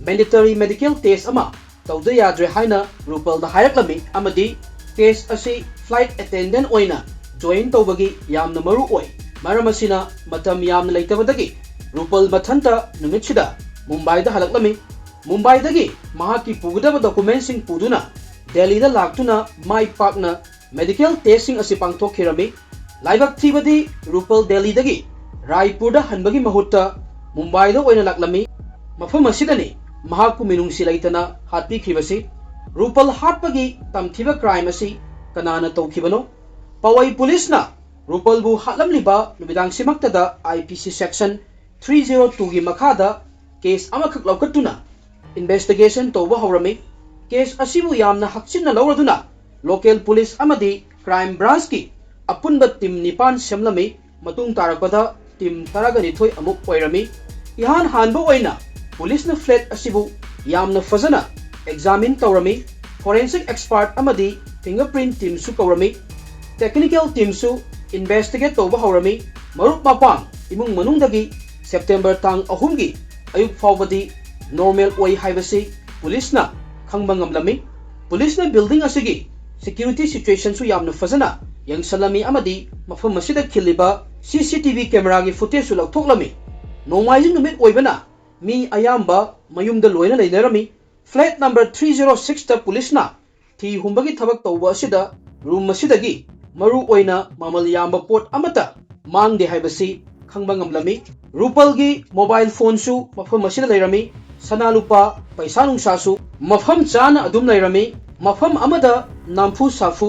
ꯃꯦꯟꯗꯦꯇꯔꯤ ꯃꯦꯗꯤꯀꯦꯜ ꯇꯦꯁ ꯑꯃ ꯇꯧꯗ ꯌꯥꯗ꯭ꯔꯦ ꯍꯥꯏꯅ ꯔꯨꯄꯜꯗ ꯍꯥꯏꯔꯛꯂꯝꯃꯤ, ꯑꯃꯗꯤ ꯇꯦꯁ ꯑꯁꯤ ꯐ꯭ꯂꯥꯏꯠ ꯑꯦꯇꯦꯟꯗꯦꯟ ꯑꯣꯏꯅ ꯖꯣꯏꯟ ꯇꯧꯕꯒꯤ ꯌꯥꯝꯅ ꯃꯔꯨ ꯑꯣꯏ꯫ ꯃꯔꯝ ꯑꯁꯤꯅ ꯃꯇꯝ ꯌꯥꯝꯅ ꯂꯩꯇꯕꯗꯒꯤ ꯔꯨꯄꯜ ꯃꯊꯟꯇ ꯅꯨꯃꯤꯠꯁꯤꯗ ꯃꯨꯝꯕꯥꯏꯗ ꯍꯜꯂꯛꯂꯝꯃꯤ꯫ ꯃꯨꯝꯕꯥꯏꯗꯒꯤ ꯃꯍꯥꯛꯀꯤ ꯄꯨꯒꯗꯕ ꯗꯣꯀꯨꯃꯦꯟꯁꯤꯡ ꯄꯨꯗꯨꯅ ꯗꯦꯜꯂꯤꯗ ꯂꯥꯛꯇꯨꯅ ꯃꯥꯏ ꯄꯥꯛꯅ ꯃꯦꯗꯤꯀꯦꯜ ꯇꯦꯁꯁꯤꯡ ꯑꯁꯤ ꯄꯥꯡꯊꯣꯛꯈꯤꯔꯝꯃꯤ꯫ ꯂꯥꯏꯕꯛ ꯊꯤꯕꯗꯤ ꯔꯨꯄꯜ ꯗꯦꯜꯂꯤꯗꯒꯤ ꯔꯥꯏꯄꯨꯔꯗ ꯍꯟꯕꯒꯤ ꯃꯍꯨꯠꯇ ꯃꯨꯝꯕꯥꯏꯗ ꯑꯣꯏꯅ ꯂꯥꯛꯂꯝꯃꯤ꯫ ꯃꯐꯝ ꯑꯁꯤꯗꯅꯤ ꯃꯍꯥꯛꯄꯨ ꯃꯤꯅꯨꯡꯁꯤ ꯂꯩꯇꯅ ꯍꯥꯠꯄꯤꯈ꯭ꯔꯤꯕꯁꯤ꯫ ꯔꯨꯄꯜ ꯍꯥꯠꯄꯒꯤ ꯇꯝꯊꯤꯕ ꯀ꯭ꯔꯥꯏꯝ ꯑꯁꯤ ꯀꯅꯥꯅ ꯇꯧꯈꯤꯕꯅꯣ? ꯄꯋꯩ ꯄꯨꯂꯤꯁꯅ ꯔꯨꯄꯜꯕꯨ ꯍꯥꯠꯂꯝꯂꯤꯕ ꯅꯨꯃꯤꯗꯥꯡꯁꯤꯃꯛꯇꯗ ꯑꯥꯏ ꯄꯤ ꯁꯤ ꯁꯦꯛꯁꯟ ꯊ꯭ꯔꯤ ꯖꯦꯔꯣ ꯇꯨꯒꯤ ꯃꯈꯥꯗ ꯀꯦꯁ ꯑꯃꯈꯛ ꯂꯧꯈꯠꯇꯨꯅ ꯏꯟꯚꯦꯁꯇꯤꯒꯦꯁꯟ ꯇꯧꯕ ꯍꯧꯔꯝꯃꯤ꯫ ꯀꯦꯁ ꯑꯁꯤꯕꯨ ꯌꯥꯝꯅ ꯍꯛꯆꯤꯟꯅ ꯂꯧꯔꯗꯨꯅ ꯂꯣꯀꯦꯜ ꯄꯨꯂꯤꯁ ꯑꯃꯗꯤ ꯀ꯭ꯔꯥꯏꯝ ꯕ꯭ꯔꯥꯟꯁꯀꯤ ꯑꯄꯨꯟꯕ ꯇꯤꯝ ꯅꯤꯄꯥꯟ ꯁꯦꯝꯂꯝꯃꯤ꯫ ꯃꯇꯨꯡ ꯇꯥꯔꯛꯄꯗ ꯇꯤꯝ ꯇꯔꯥꯒ ꯅꯤꯊꯣꯏ ꯑꯃꯨꯛ ꯑꯣꯏꯔꯝꯃꯤ꯫ ꯏꯍꯥꯟ ꯍꯥꯟꯕ ꯑꯣꯏꯅ ꯄꯨꯂꯤꯁꯅ ꯐ꯭ꯂꯦꯠ ꯑꯁꯤꯕꯨ ꯌꯥꯝꯅ ꯐꯖꯅ ꯑꯦꯛꯖꯥꯃꯤꯟ ꯇꯧꯔꯝꯃꯤ꯫ ꯐꯣꯔꯦꯟꯁꯤꯛ ꯑꯦꯛꯁꯄꯥꯔꯠ ꯑꯃꯗꯤ ꯐꯤꯡꯒꯔ ꯄ꯭ꯔꯤꯟ ꯇꯤꯝꯁꯨ ꯀꯧꯔꯝꯃꯤ꯫ ꯇꯦꯛꯅꯤꯀꯦꯜ ꯇꯤꯝꯁꯨ ꯏꯟꯚꯦꯁꯇꯤꯒꯦꯠ ꯇꯧꯕ ꯍꯧꯔꯝꯃꯤ꯫ ꯃꯔꯨꯞ ꯃꯄꯥꯡ ꯏꯃꯨꯡ ꯃꯅꯨꯡꯗꯒꯤ ꯁꯦꯞꯇꯦꯝꯕꯔ ꯇꯥꯡ ꯑꯍꯨꯝꯒꯤ ꯑꯌꯨꯛ ꯐꯥꯎꯕꯗꯤ ꯅꯣꯔꯃꯦꯜ ꯑꯣꯏ ꯍꯥꯏꯕꯁꯤ ꯄꯨꯂꯤꯁꯅ ꯈꯪꯕ ꯉꯝꯂꯝꯃꯤ꯫ ꯄꯨꯂꯤꯁꯅ ꯕꯤꯜꯗꯤꯡ ꯑꯁꯤꯒꯤ ꯁꯦꯀ꯭ꯌꯨꯔꯤꯇꯤ ꯁꯤꯆꯨꯋꯦꯁꯟꯁꯨ ꯌꯥꯝꯅ ꯐꯖꯅ ꯌꯦꯡꯁꯜꯂꯝꯃꯤ ꯑꯃꯗꯤ ꯃꯐꯝ ꯑꯁꯤꯗ ꯈꯤꯜꯂꯤꯕ ꯁꯤ ꯁꯤ ꯇꯤ ꯚꯤ ꯀꯦꯃꯦꯔꯥꯒꯤ ꯐꯨꯇꯦꯖꯁꯨ ꯂꯧꯊꯣꯛꯂꯝꯃꯤ꯫ ꯅꯣꯡꯃꯥꯏꯖꯤꯡ ꯅꯨꯃꯤꯠ ꯑꯣꯏꯕꯅ ꯃꯤ ꯑꯌꯥꯝꯕ ꯃꯌꯨꯝꯗ ꯂꯣꯏꯅ ꯂꯩꯅꯔꯝꯃꯤ꯫ ꯐ꯭ꯂꯦꯠ ꯅꯝꯕꯔ ꯊ꯭ꯔꯤ ꯖꯦꯔꯣ ꯁꯤꯛꯁꯇ ꯄꯨꯂꯤꯁꯅ ꯊꯤ ꯍꯨꯝꯕꯒꯤ ꯊꯕꯛ ꯇꯧꯕ ꯑꯁꯤꯗ ꯔꯨꯝ ꯑꯁꯤꯗꯒꯤ ꯃꯔꯨ ꯑꯣꯏꯅ ꯃꯃꯜ ꯌꯥꯝꯕ ꯄꯣꯠ ꯑꯃꯠꯇ ꯃꯥꯡꯗꯦ ꯍꯥꯏꯕꯁꯤ ꯈꯪꯕ ꯉꯝꯂꯝꯃꯤ꯫ ꯔꯨꯄꯜꯒꯤ ꯃꯣꯕꯥꯏꯜ ꯐꯣꯟꯁꯨ ꯃꯐꯝ ꯑꯁꯤꯗ ꯂꯩꯔꯝꯃꯤ꯫ ꯁꯅꯥ ꯂꯨꯄꯥ, ꯄꯩꯁꯥ ꯅꯨꯡꯁꯥꯁꯨ ꯃꯐꯝ ꯆꯥꯅ ꯑꯗꯨꯝ ꯂꯩꯔꯝꯃꯤ꯫ ꯃꯐꯝ ꯑꯃꯗ ꯅꯝꯐꯨ ꯁꯥꯐꯨ,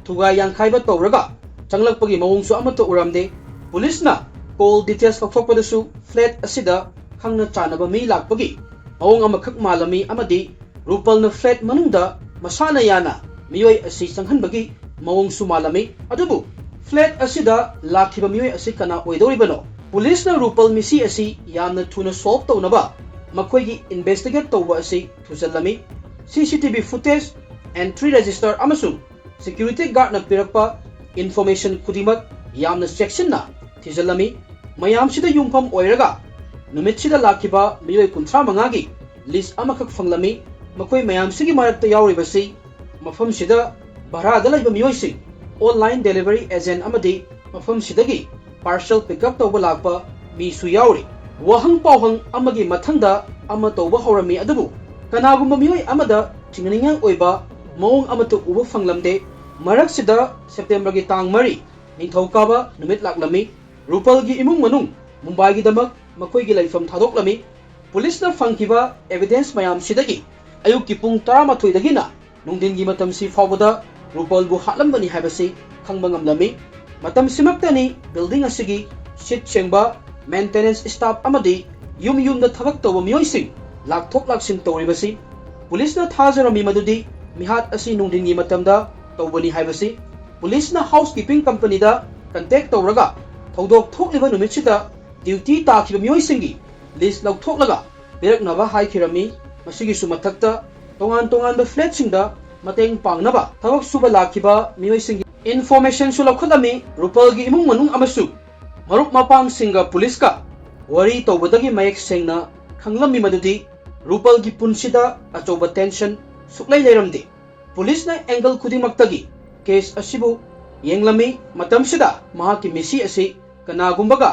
ꯊꯨꯒꯥꯏ ꯌꯥꯡꯈꯥꯏꯕ ꯇꯧꯔꯒ ꯆꯪꯂꯛꯄꯒꯤ ꯃꯑꯣꯡꯁꯨ ꯑꯃꯠꯇ ꯎꯔꯝꯗꯦ꯫ ꯄꯨꯂꯤꯁꯅ ꯀꯣꯜ ꯗꯤꯇꯦꯜꯁ ꯂꯧꯊꯣꯛꯄꯗꯁꯨ ꯐ꯭ꯂꯦꯠ ꯑꯁꯤꯗ ꯈꯪꯅ ꯆꯥꯟꯅꯕ ꯃꯤ ꯂꯥꯛꯄꯒꯤ ꯃꯑꯣꯡ ꯑꯃꯈꯛ ꯃꯥꯜꯂꯝꯃꯤ ꯑꯃꯗꯤ ꯔꯨꯄꯜꯅ ꯐ꯭ꯂꯦꯠ ꯃꯅꯨꯡꯗ ꯃꯁꯥꯅ ꯌꯥꯅ ꯃꯤꯑꯣꯏ ꯑꯁꯤ ꯆꯪꯍꯟꯕꯒꯤ ꯃꯑꯣꯡꯁꯨ ꯃꯥꯜꯂꯝꯃꯤ꯫ ꯑꯗꯨꯕꯨ ꯐ꯭ꯂꯦꯠ ꯑꯁꯤꯗ ꯂꯥꯛꯈꯤꯕ ꯃꯤꯑꯣꯏ ꯑꯁꯤ ꯀꯅꯥ ꯑꯣꯏꯗꯧꯔꯤꯕꯅꯣ? ꯄꯨꯂꯤꯁꯅ ꯔꯨꯄꯜ ꯃꯤꯁꯤ ꯑꯁꯤ ꯌꯥꯝꯅ ꯊꯨꯅ ꯁꯣꯜꯕ ꯇꯧꯅꯕ ꯃꯈꯣꯏꯒꯤ ꯏꯟꯚꯦꯁꯇꯤꯒꯦꯠ ꯇꯧꯕ ꯑꯁꯤ ꯊꯨꯖꯜꯂꯝꯃꯤ꯫ ꯁꯤ C T V footage, entry register ꯑꯃꯁꯨꯡ ꯁꯦꯀ꯭ꯌꯨꯔꯤꯇꯤ ꯒꯥꯔꯗꯅ ꯄꯤꯔꯛꯄ ꯏꯟꯐꯣꯔꯃꯦꯁꯟ ꯈꯨꯗꯤꯡꯃꯛ ꯌꯥꯝꯅ ꯆꯦꯛꯁꯤꯟꯅ ꯊꯤꯖꯤꯜꯂꯝꯃꯤ꯫ ꯃꯌꯥꯝꯁꯤꯗ ꯌꯨꯝꯐꯝ ꯑꯣꯏꯔꯒ ꯅꯨꯃꯤꯠꯁꯤꯗ ꯂꯥꯛꯈꯤꯕ ꯃꯤꯑꯣꯏ ꯀꯨꯟꯊ꯭ꯔꯥ ꯃꯉꯥꯒꯤ ꯂꯤꯁ ꯑꯃꯈꯛ ꯐꯪꯂꯝꯃꯤ꯫ ꯃꯈꯣꯏ ꯃꯌꯥꯝꯁꯤꯒꯤ ꯃꯔꯛꯇ ꯌꯥꯎꯔꯤꯕꯁꯤ ꯃꯐꯝꯁꯤꯗ ꯚꯔꯥꯗ ꯂꯩꯕ ꯃꯤꯑꯣꯏꯁꯤꯡ, ꯑꯣꯟꯂꯥꯏꯟ ꯗꯦꯂꯤꯚꯔꯤ ꯑꯦꯖꯦꯟ ꯑꯃꯗꯤ ꯃꯐꯝꯁꯤꯗꯒꯤ ꯄꯥꯔꯁꯦꯜ ꯄꯤꯛ ꯑꯞ ꯇꯧꯕ ꯂꯥꯛꯄ ꯃꯤꯁꯨ ꯌꯥꯎꯔꯤ꯫ ꯋꯥꯍꯪ ꯄꯥꯎꯍꯪ ꯑꯃꯒꯤ ꯃꯊꯪꯗ ꯑꯃ ꯇꯧꯕ ꯍꯧꯔꯝꯃꯤ, ꯑꯗꯨꯕꯨ ꯀꯅꯥꯒꯨꯝꯕ ꯃꯤꯑꯣꯏ ꯑꯃꯗ ꯆꯤꯡꯅꯅꯤꯡꯉꯥꯏ ꯑꯣꯏꯕ ꯃꯑꯣꯡ ꯑꯃꯠꯇ ꯎꯕ ꯐꯪꯂꯝꯗꯦ꯫ ꯃꯔꯛꯁꯤꯗ ꯁꯦꯞꯇꯦꯝꯕꯔꯒꯤ ꯇꯥꯡ ꯃꯔꯤ, ꯅꯤꯡꯊꯧꯀꯥꯕ ꯅꯨꯃꯤꯠ ꯂꯥꯛꯂꯝꯃꯤ꯫ ꯔꯨꯄꯜꯒꯤ ꯏꯃꯨꯡ ꯃꯅꯨꯡ ꯃꯨꯝꯕꯥꯏꯒꯤꯗꯃꯛ ꯃꯈꯣꯏꯒꯤ ꯂꯩꯐꯝ ꯊꯥꯗꯣꯛꯂꯝꯃꯤ꯫ ꯄꯨꯂꯤꯁꯅ ꯐꯪꯈꯤꯕ ꯑꯦꯚꯤꯗꯦꯟꯁ ꯃꯌꯥꯝꯁꯤꯗꯒꯤ ꯑꯌꯨꯛꯀꯤ ꯄꯨꯡ ꯇꯔꯥꯃꯥꯊꯣꯏꯗꯒꯤꯅ ꯅꯨꯡꯊꯤꯟꯒꯤ ꯃꯇꯝꯁꯤ ꯐꯥꯎꯕꯗ ꯔꯨꯄꯜꯕꯨ ꯍꯥꯠꯂꯝꯕꯅꯤ ꯍꯥꯏꯕꯁꯤ ꯈꯪꯕ ꯉꯝꯂꯝꯃꯤ꯫ ꯃꯇꯝꯁꯤꯃꯛꯇꯅꯤ ꯕꯤꯜꯗꯤꯡ ꯑꯁꯤꯒꯤ ꯁꯤꯠ ꯁꯦꯡꯕ, ꯃꯦꯟꯇꯦꯅꯦꯟꯁ ꯁ꯭ꯇꯥꯐ ꯑꯃꯗꯤ ꯌꯨꯝ ꯌꯨꯝꯗ ꯊꯕꯛ ꯇꯧꯕ ꯃꯤꯑꯣꯏꯁꯤꯡ ꯂꯥꯛꯊꯣꯛ ꯂꯥꯛꯁꯤꯟ ꯇꯧꯔꯤꯕꯁꯤ꯫ ꯄꯨꯂꯤꯁꯅ ꯊꯥꯖꯔꯝꯃꯤ ꯃꯗꯨꯗꯤ ꯃꯤꯍꯥꯠ ꯑꯁꯤ ꯅꯨꯡꯊꯤꯟꯒꯤ ꯃꯇꯝꯗ ꯇꯧꯕꯅꯤ ꯍꯥꯏꯕꯁꯤ꯫ ꯄꯨꯂꯤꯁꯅ ꯍꯥꯎꯁ ꯀꯤꯄꯤꯡ ꯀꯝꯄꯅꯤꯗ ꯀꯟꯇꯦꯛ ꯇꯧꯔꯒ ꯊꯧꯗꯣꯛ ꯊꯣꯛꯂꯤꯕ ꯅꯨꯃꯤꯠꯁꯤꯗ ꯗ꯭ꯌꯨꯇꯤ ꯇꯥꯈꯤꯕ ꯃꯤꯑꯣꯏꯁꯤꯡꯒꯤ ꯂꯤꯁ ꯂꯧꯊꯣꯛꯂꯒ ꯄꯤꯔꯛꯅꯕ ꯍꯥꯏꯈꯤꯔꯝꯃꯤ꯫ ꯃꯁꯤꯒꯤꯁꯨ ꯃꯊꯛꯇ ꯇꯣꯉꯥꯟ ꯇꯣꯉꯥꯟꯕ ꯐ꯭ꯂꯦꯠꯁꯤꯡꯗ ꯃꯇꯦꯡ ꯄꯥꯡꯅꯕ ꯊꯕꯛ ꯁꯨꯕ ꯂꯥꯛꯈꯤꯕ ꯃꯤꯑꯣꯏꯁꯤꯡꯒꯤ ꯏꯟꯐꯣꯔꯃꯦꯁꯟꯁꯨ ꯂꯧꯈꯠꯂꯝꯃꯤ꯫ ꯔꯨꯄꯜꯒꯤ ꯏꯃꯨꯡ ꯃꯅꯨꯡ ꯑꯃꯁꯨ ꯃꯔꯨꯞ ꯃꯄꯥꯡꯁꯤꯡꯒ ꯄꯨꯂꯤꯁꯀ ꯋꯥꯔꯤ ꯇꯧꯕꯗꯒꯤ ꯃꯌꯦꯛ ꯁꯦꯡꯅ ꯈꯪꯂꯝꯃꯤ ꯃꯗꯨꯗꯤ ꯔꯨꯄꯜꯒꯤ ꯄꯨꯟꯁꯤꯗ ꯑꯆꯧꯕ ꯇꯦꯟꯁꯟ ꯁꯨꯛꯂꯩ ꯂꯩꯔꯝꯗꯦ꯫ ꯄꯨꯂꯤꯁꯅ ꯑꯦꯡꯒꯜ ꯈꯨꯗꯤꯡꯃꯛꯇꯒꯤ ꯀꯦꯁ ꯑꯁꯤꯕꯨ ꯌꯦꯡꯂꯝꯃꯤ꯫ ꯃꯇꯝꯁꯤꯗ ꯃꯍꯥꯛꯀꯤ ꯃꯤꯁꯤ ꯑꯁꯤ ꯀꯅꯥꯒꯨꯝꯕꯒ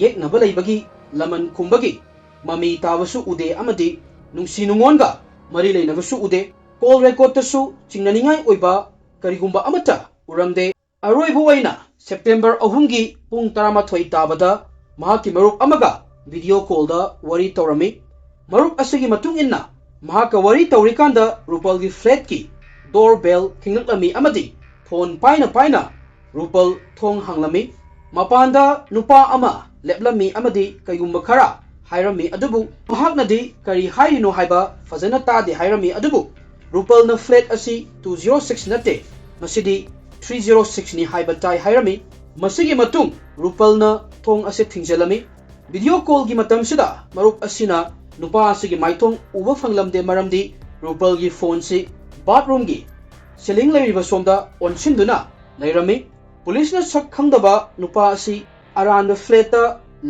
ꯌꯦꯛꯅꯕ ꯂꯩꯕꯒꯤ ꯂꯃꯟ ꯈꯨꯝꯕꯒꯤ ꯃꯃꯤ ꯇꯥꯕꯁꯨ ꯎꯗꯦ ꯑꯃꯗꯤ ꯅꯨꯡꯁꯤ ꯅꯨꯡꯉꯣꯟꯒ ꯃꯔꯤ ꯂꯩꯅꯕꯁꯨ ꯎꯗꯦ꯫ ꯀꯣꯜ ꯔꯦꯀꯣꯔꯗꯇꯁꯨ ꯆꯤꯡꯅꯅꯤꯡꯉꯥꯏ ꯑꯣꯏꯕ ꯀꯔꯤꯒꯨꯝꯕ ꯑꯃꯠꯇ ꯎꯔꯝꯗꯦ꯫ ꯑꯔꯣꯏꯕ ꯑꯣꯏꯅ ꯁꯦꯞꯇꯦꯝꯕꯔ ꯑꯍꯨꯝꯒꯤ ꯄꯨꯡ ꯇꯔꯥꯃꯥꯊꯣꯏ ꯇꯥꯕꯗ ꯃꯍꯥꯛꯀꯤ ꯃꯔꯨꯞ ꯑꯃꯒ ꯚꯤꯗꯤꯑꯣ ꯀꯣꯜꯗ ꯋꯥꯔꯤ ꯇꯧꯔꯝꯃꯤ꯫ ꯃꯔꯨꯞ ꯑꯁꯤꯒꯤ ꯃꯇꯨꯡ ꯏꯟꯅ ꯃꯍꯥꯛꯀ ꯋꯥꯔꯤ ꯇꯧꯔꯤꯀꯥꯟꯗ ꯔꯨꯄꯜꯒꯤ ꯐ꯭ꯂꯦꯠꯀꯤ ꯗꯣꯔ ꯕꯦꯜ ꯈꯤꯡꯂꯛꯂꯝꯃꯤ ꯑꯃꯗꯤ ꯐꯣꯟ ꯄꯥꯏꯅ ꯄꯥꯏꯅ ꯔꯨꯄꯜ ꯊꯣꯡ ꯍꯥꯡꯂꯝꯃꯤ꯫ ꯃꯄꯥꯟꯗ ꯅꯨꯄꯥ ꯑꯃ ꯂꯦꯞꯂꯝꯃꯤ ꯑꯃꯗꯤ ꯀꯩꯒꯨꯝꯕ ꯈꯔ ꯍꯥꯏꯔꯝꯃꯤ, ꯑꯗꯨꯕꯨ ꯃꯍꯥꯛꯅꯗꯤ ꯀꯔꯤ ꯍꯥꯏꯔꯤꯅꯣ ꯍꯥꯏꯕ ꯐꯖꯅ ꯇꯥꯗꯦ ꯍꯥꯏꯔꯝꯃꯤ꯫ ꯑꯗꯨꯕꯨ ꯔꯨꯄꯜꯅ ꯐ꯭ꯂꯦꯠ ꯑꯁꯤ two zero six ꯅꯠꯇꯦ, ꯃꯁꯤꯗꯤ three zero six ꯅꯤ ꯍꯥꯏꯕ ꯇꯥꯏ ꯍꯥꯏꯔꯝꯃꯤ꯫ ꯃꯁꯤꯒꯤ ꯃꯇꯨꯡ ꯔꯨꯄꯜꯅ ꯊꯣꯡ ꯑꯁꯤ ꯊꯤꯡꯖꯤꯜꯂꯝꯃꯤ꯫ ꯚꯤꯗꯤꯑꯣ ꯀꯣꯜꯒꯤ ꯃꯇꯝꯁꯤꯗ ꯃꯔꯨꯞ ꯑꯁꯤꯅ ꯅꯨꯄꯥ ꯑꯁꯤꯒꯤ ꯃꯥꯏꯊꯣꯡ ꯎꯕ ꯐꯪꯂꯝꯗꯦ, ꯃꯔꯝꯗꯤ ꯔꯨꯄꯜꯒꯤ ꯐꯣꯟꯁꯤ ꯕꯥꯊꯔꯨꯝꯒꯤ ceiling ꯂꯩꯔꯤꯕ ꯁꯣꯝꯗ ꯑꯣꯟꯁꯤꯟꯗꯨꯅ ꯂꯩꯔꯝꯃꯤ꯫ ꯄꯨꯂꯤꯁꯅ ꯁꯛ ꯈꯪꯗꯕ ꯅꯨꯄꯥ ꯑꯁꯤ ꯑꯔꯥꯟꯕ flatꯇ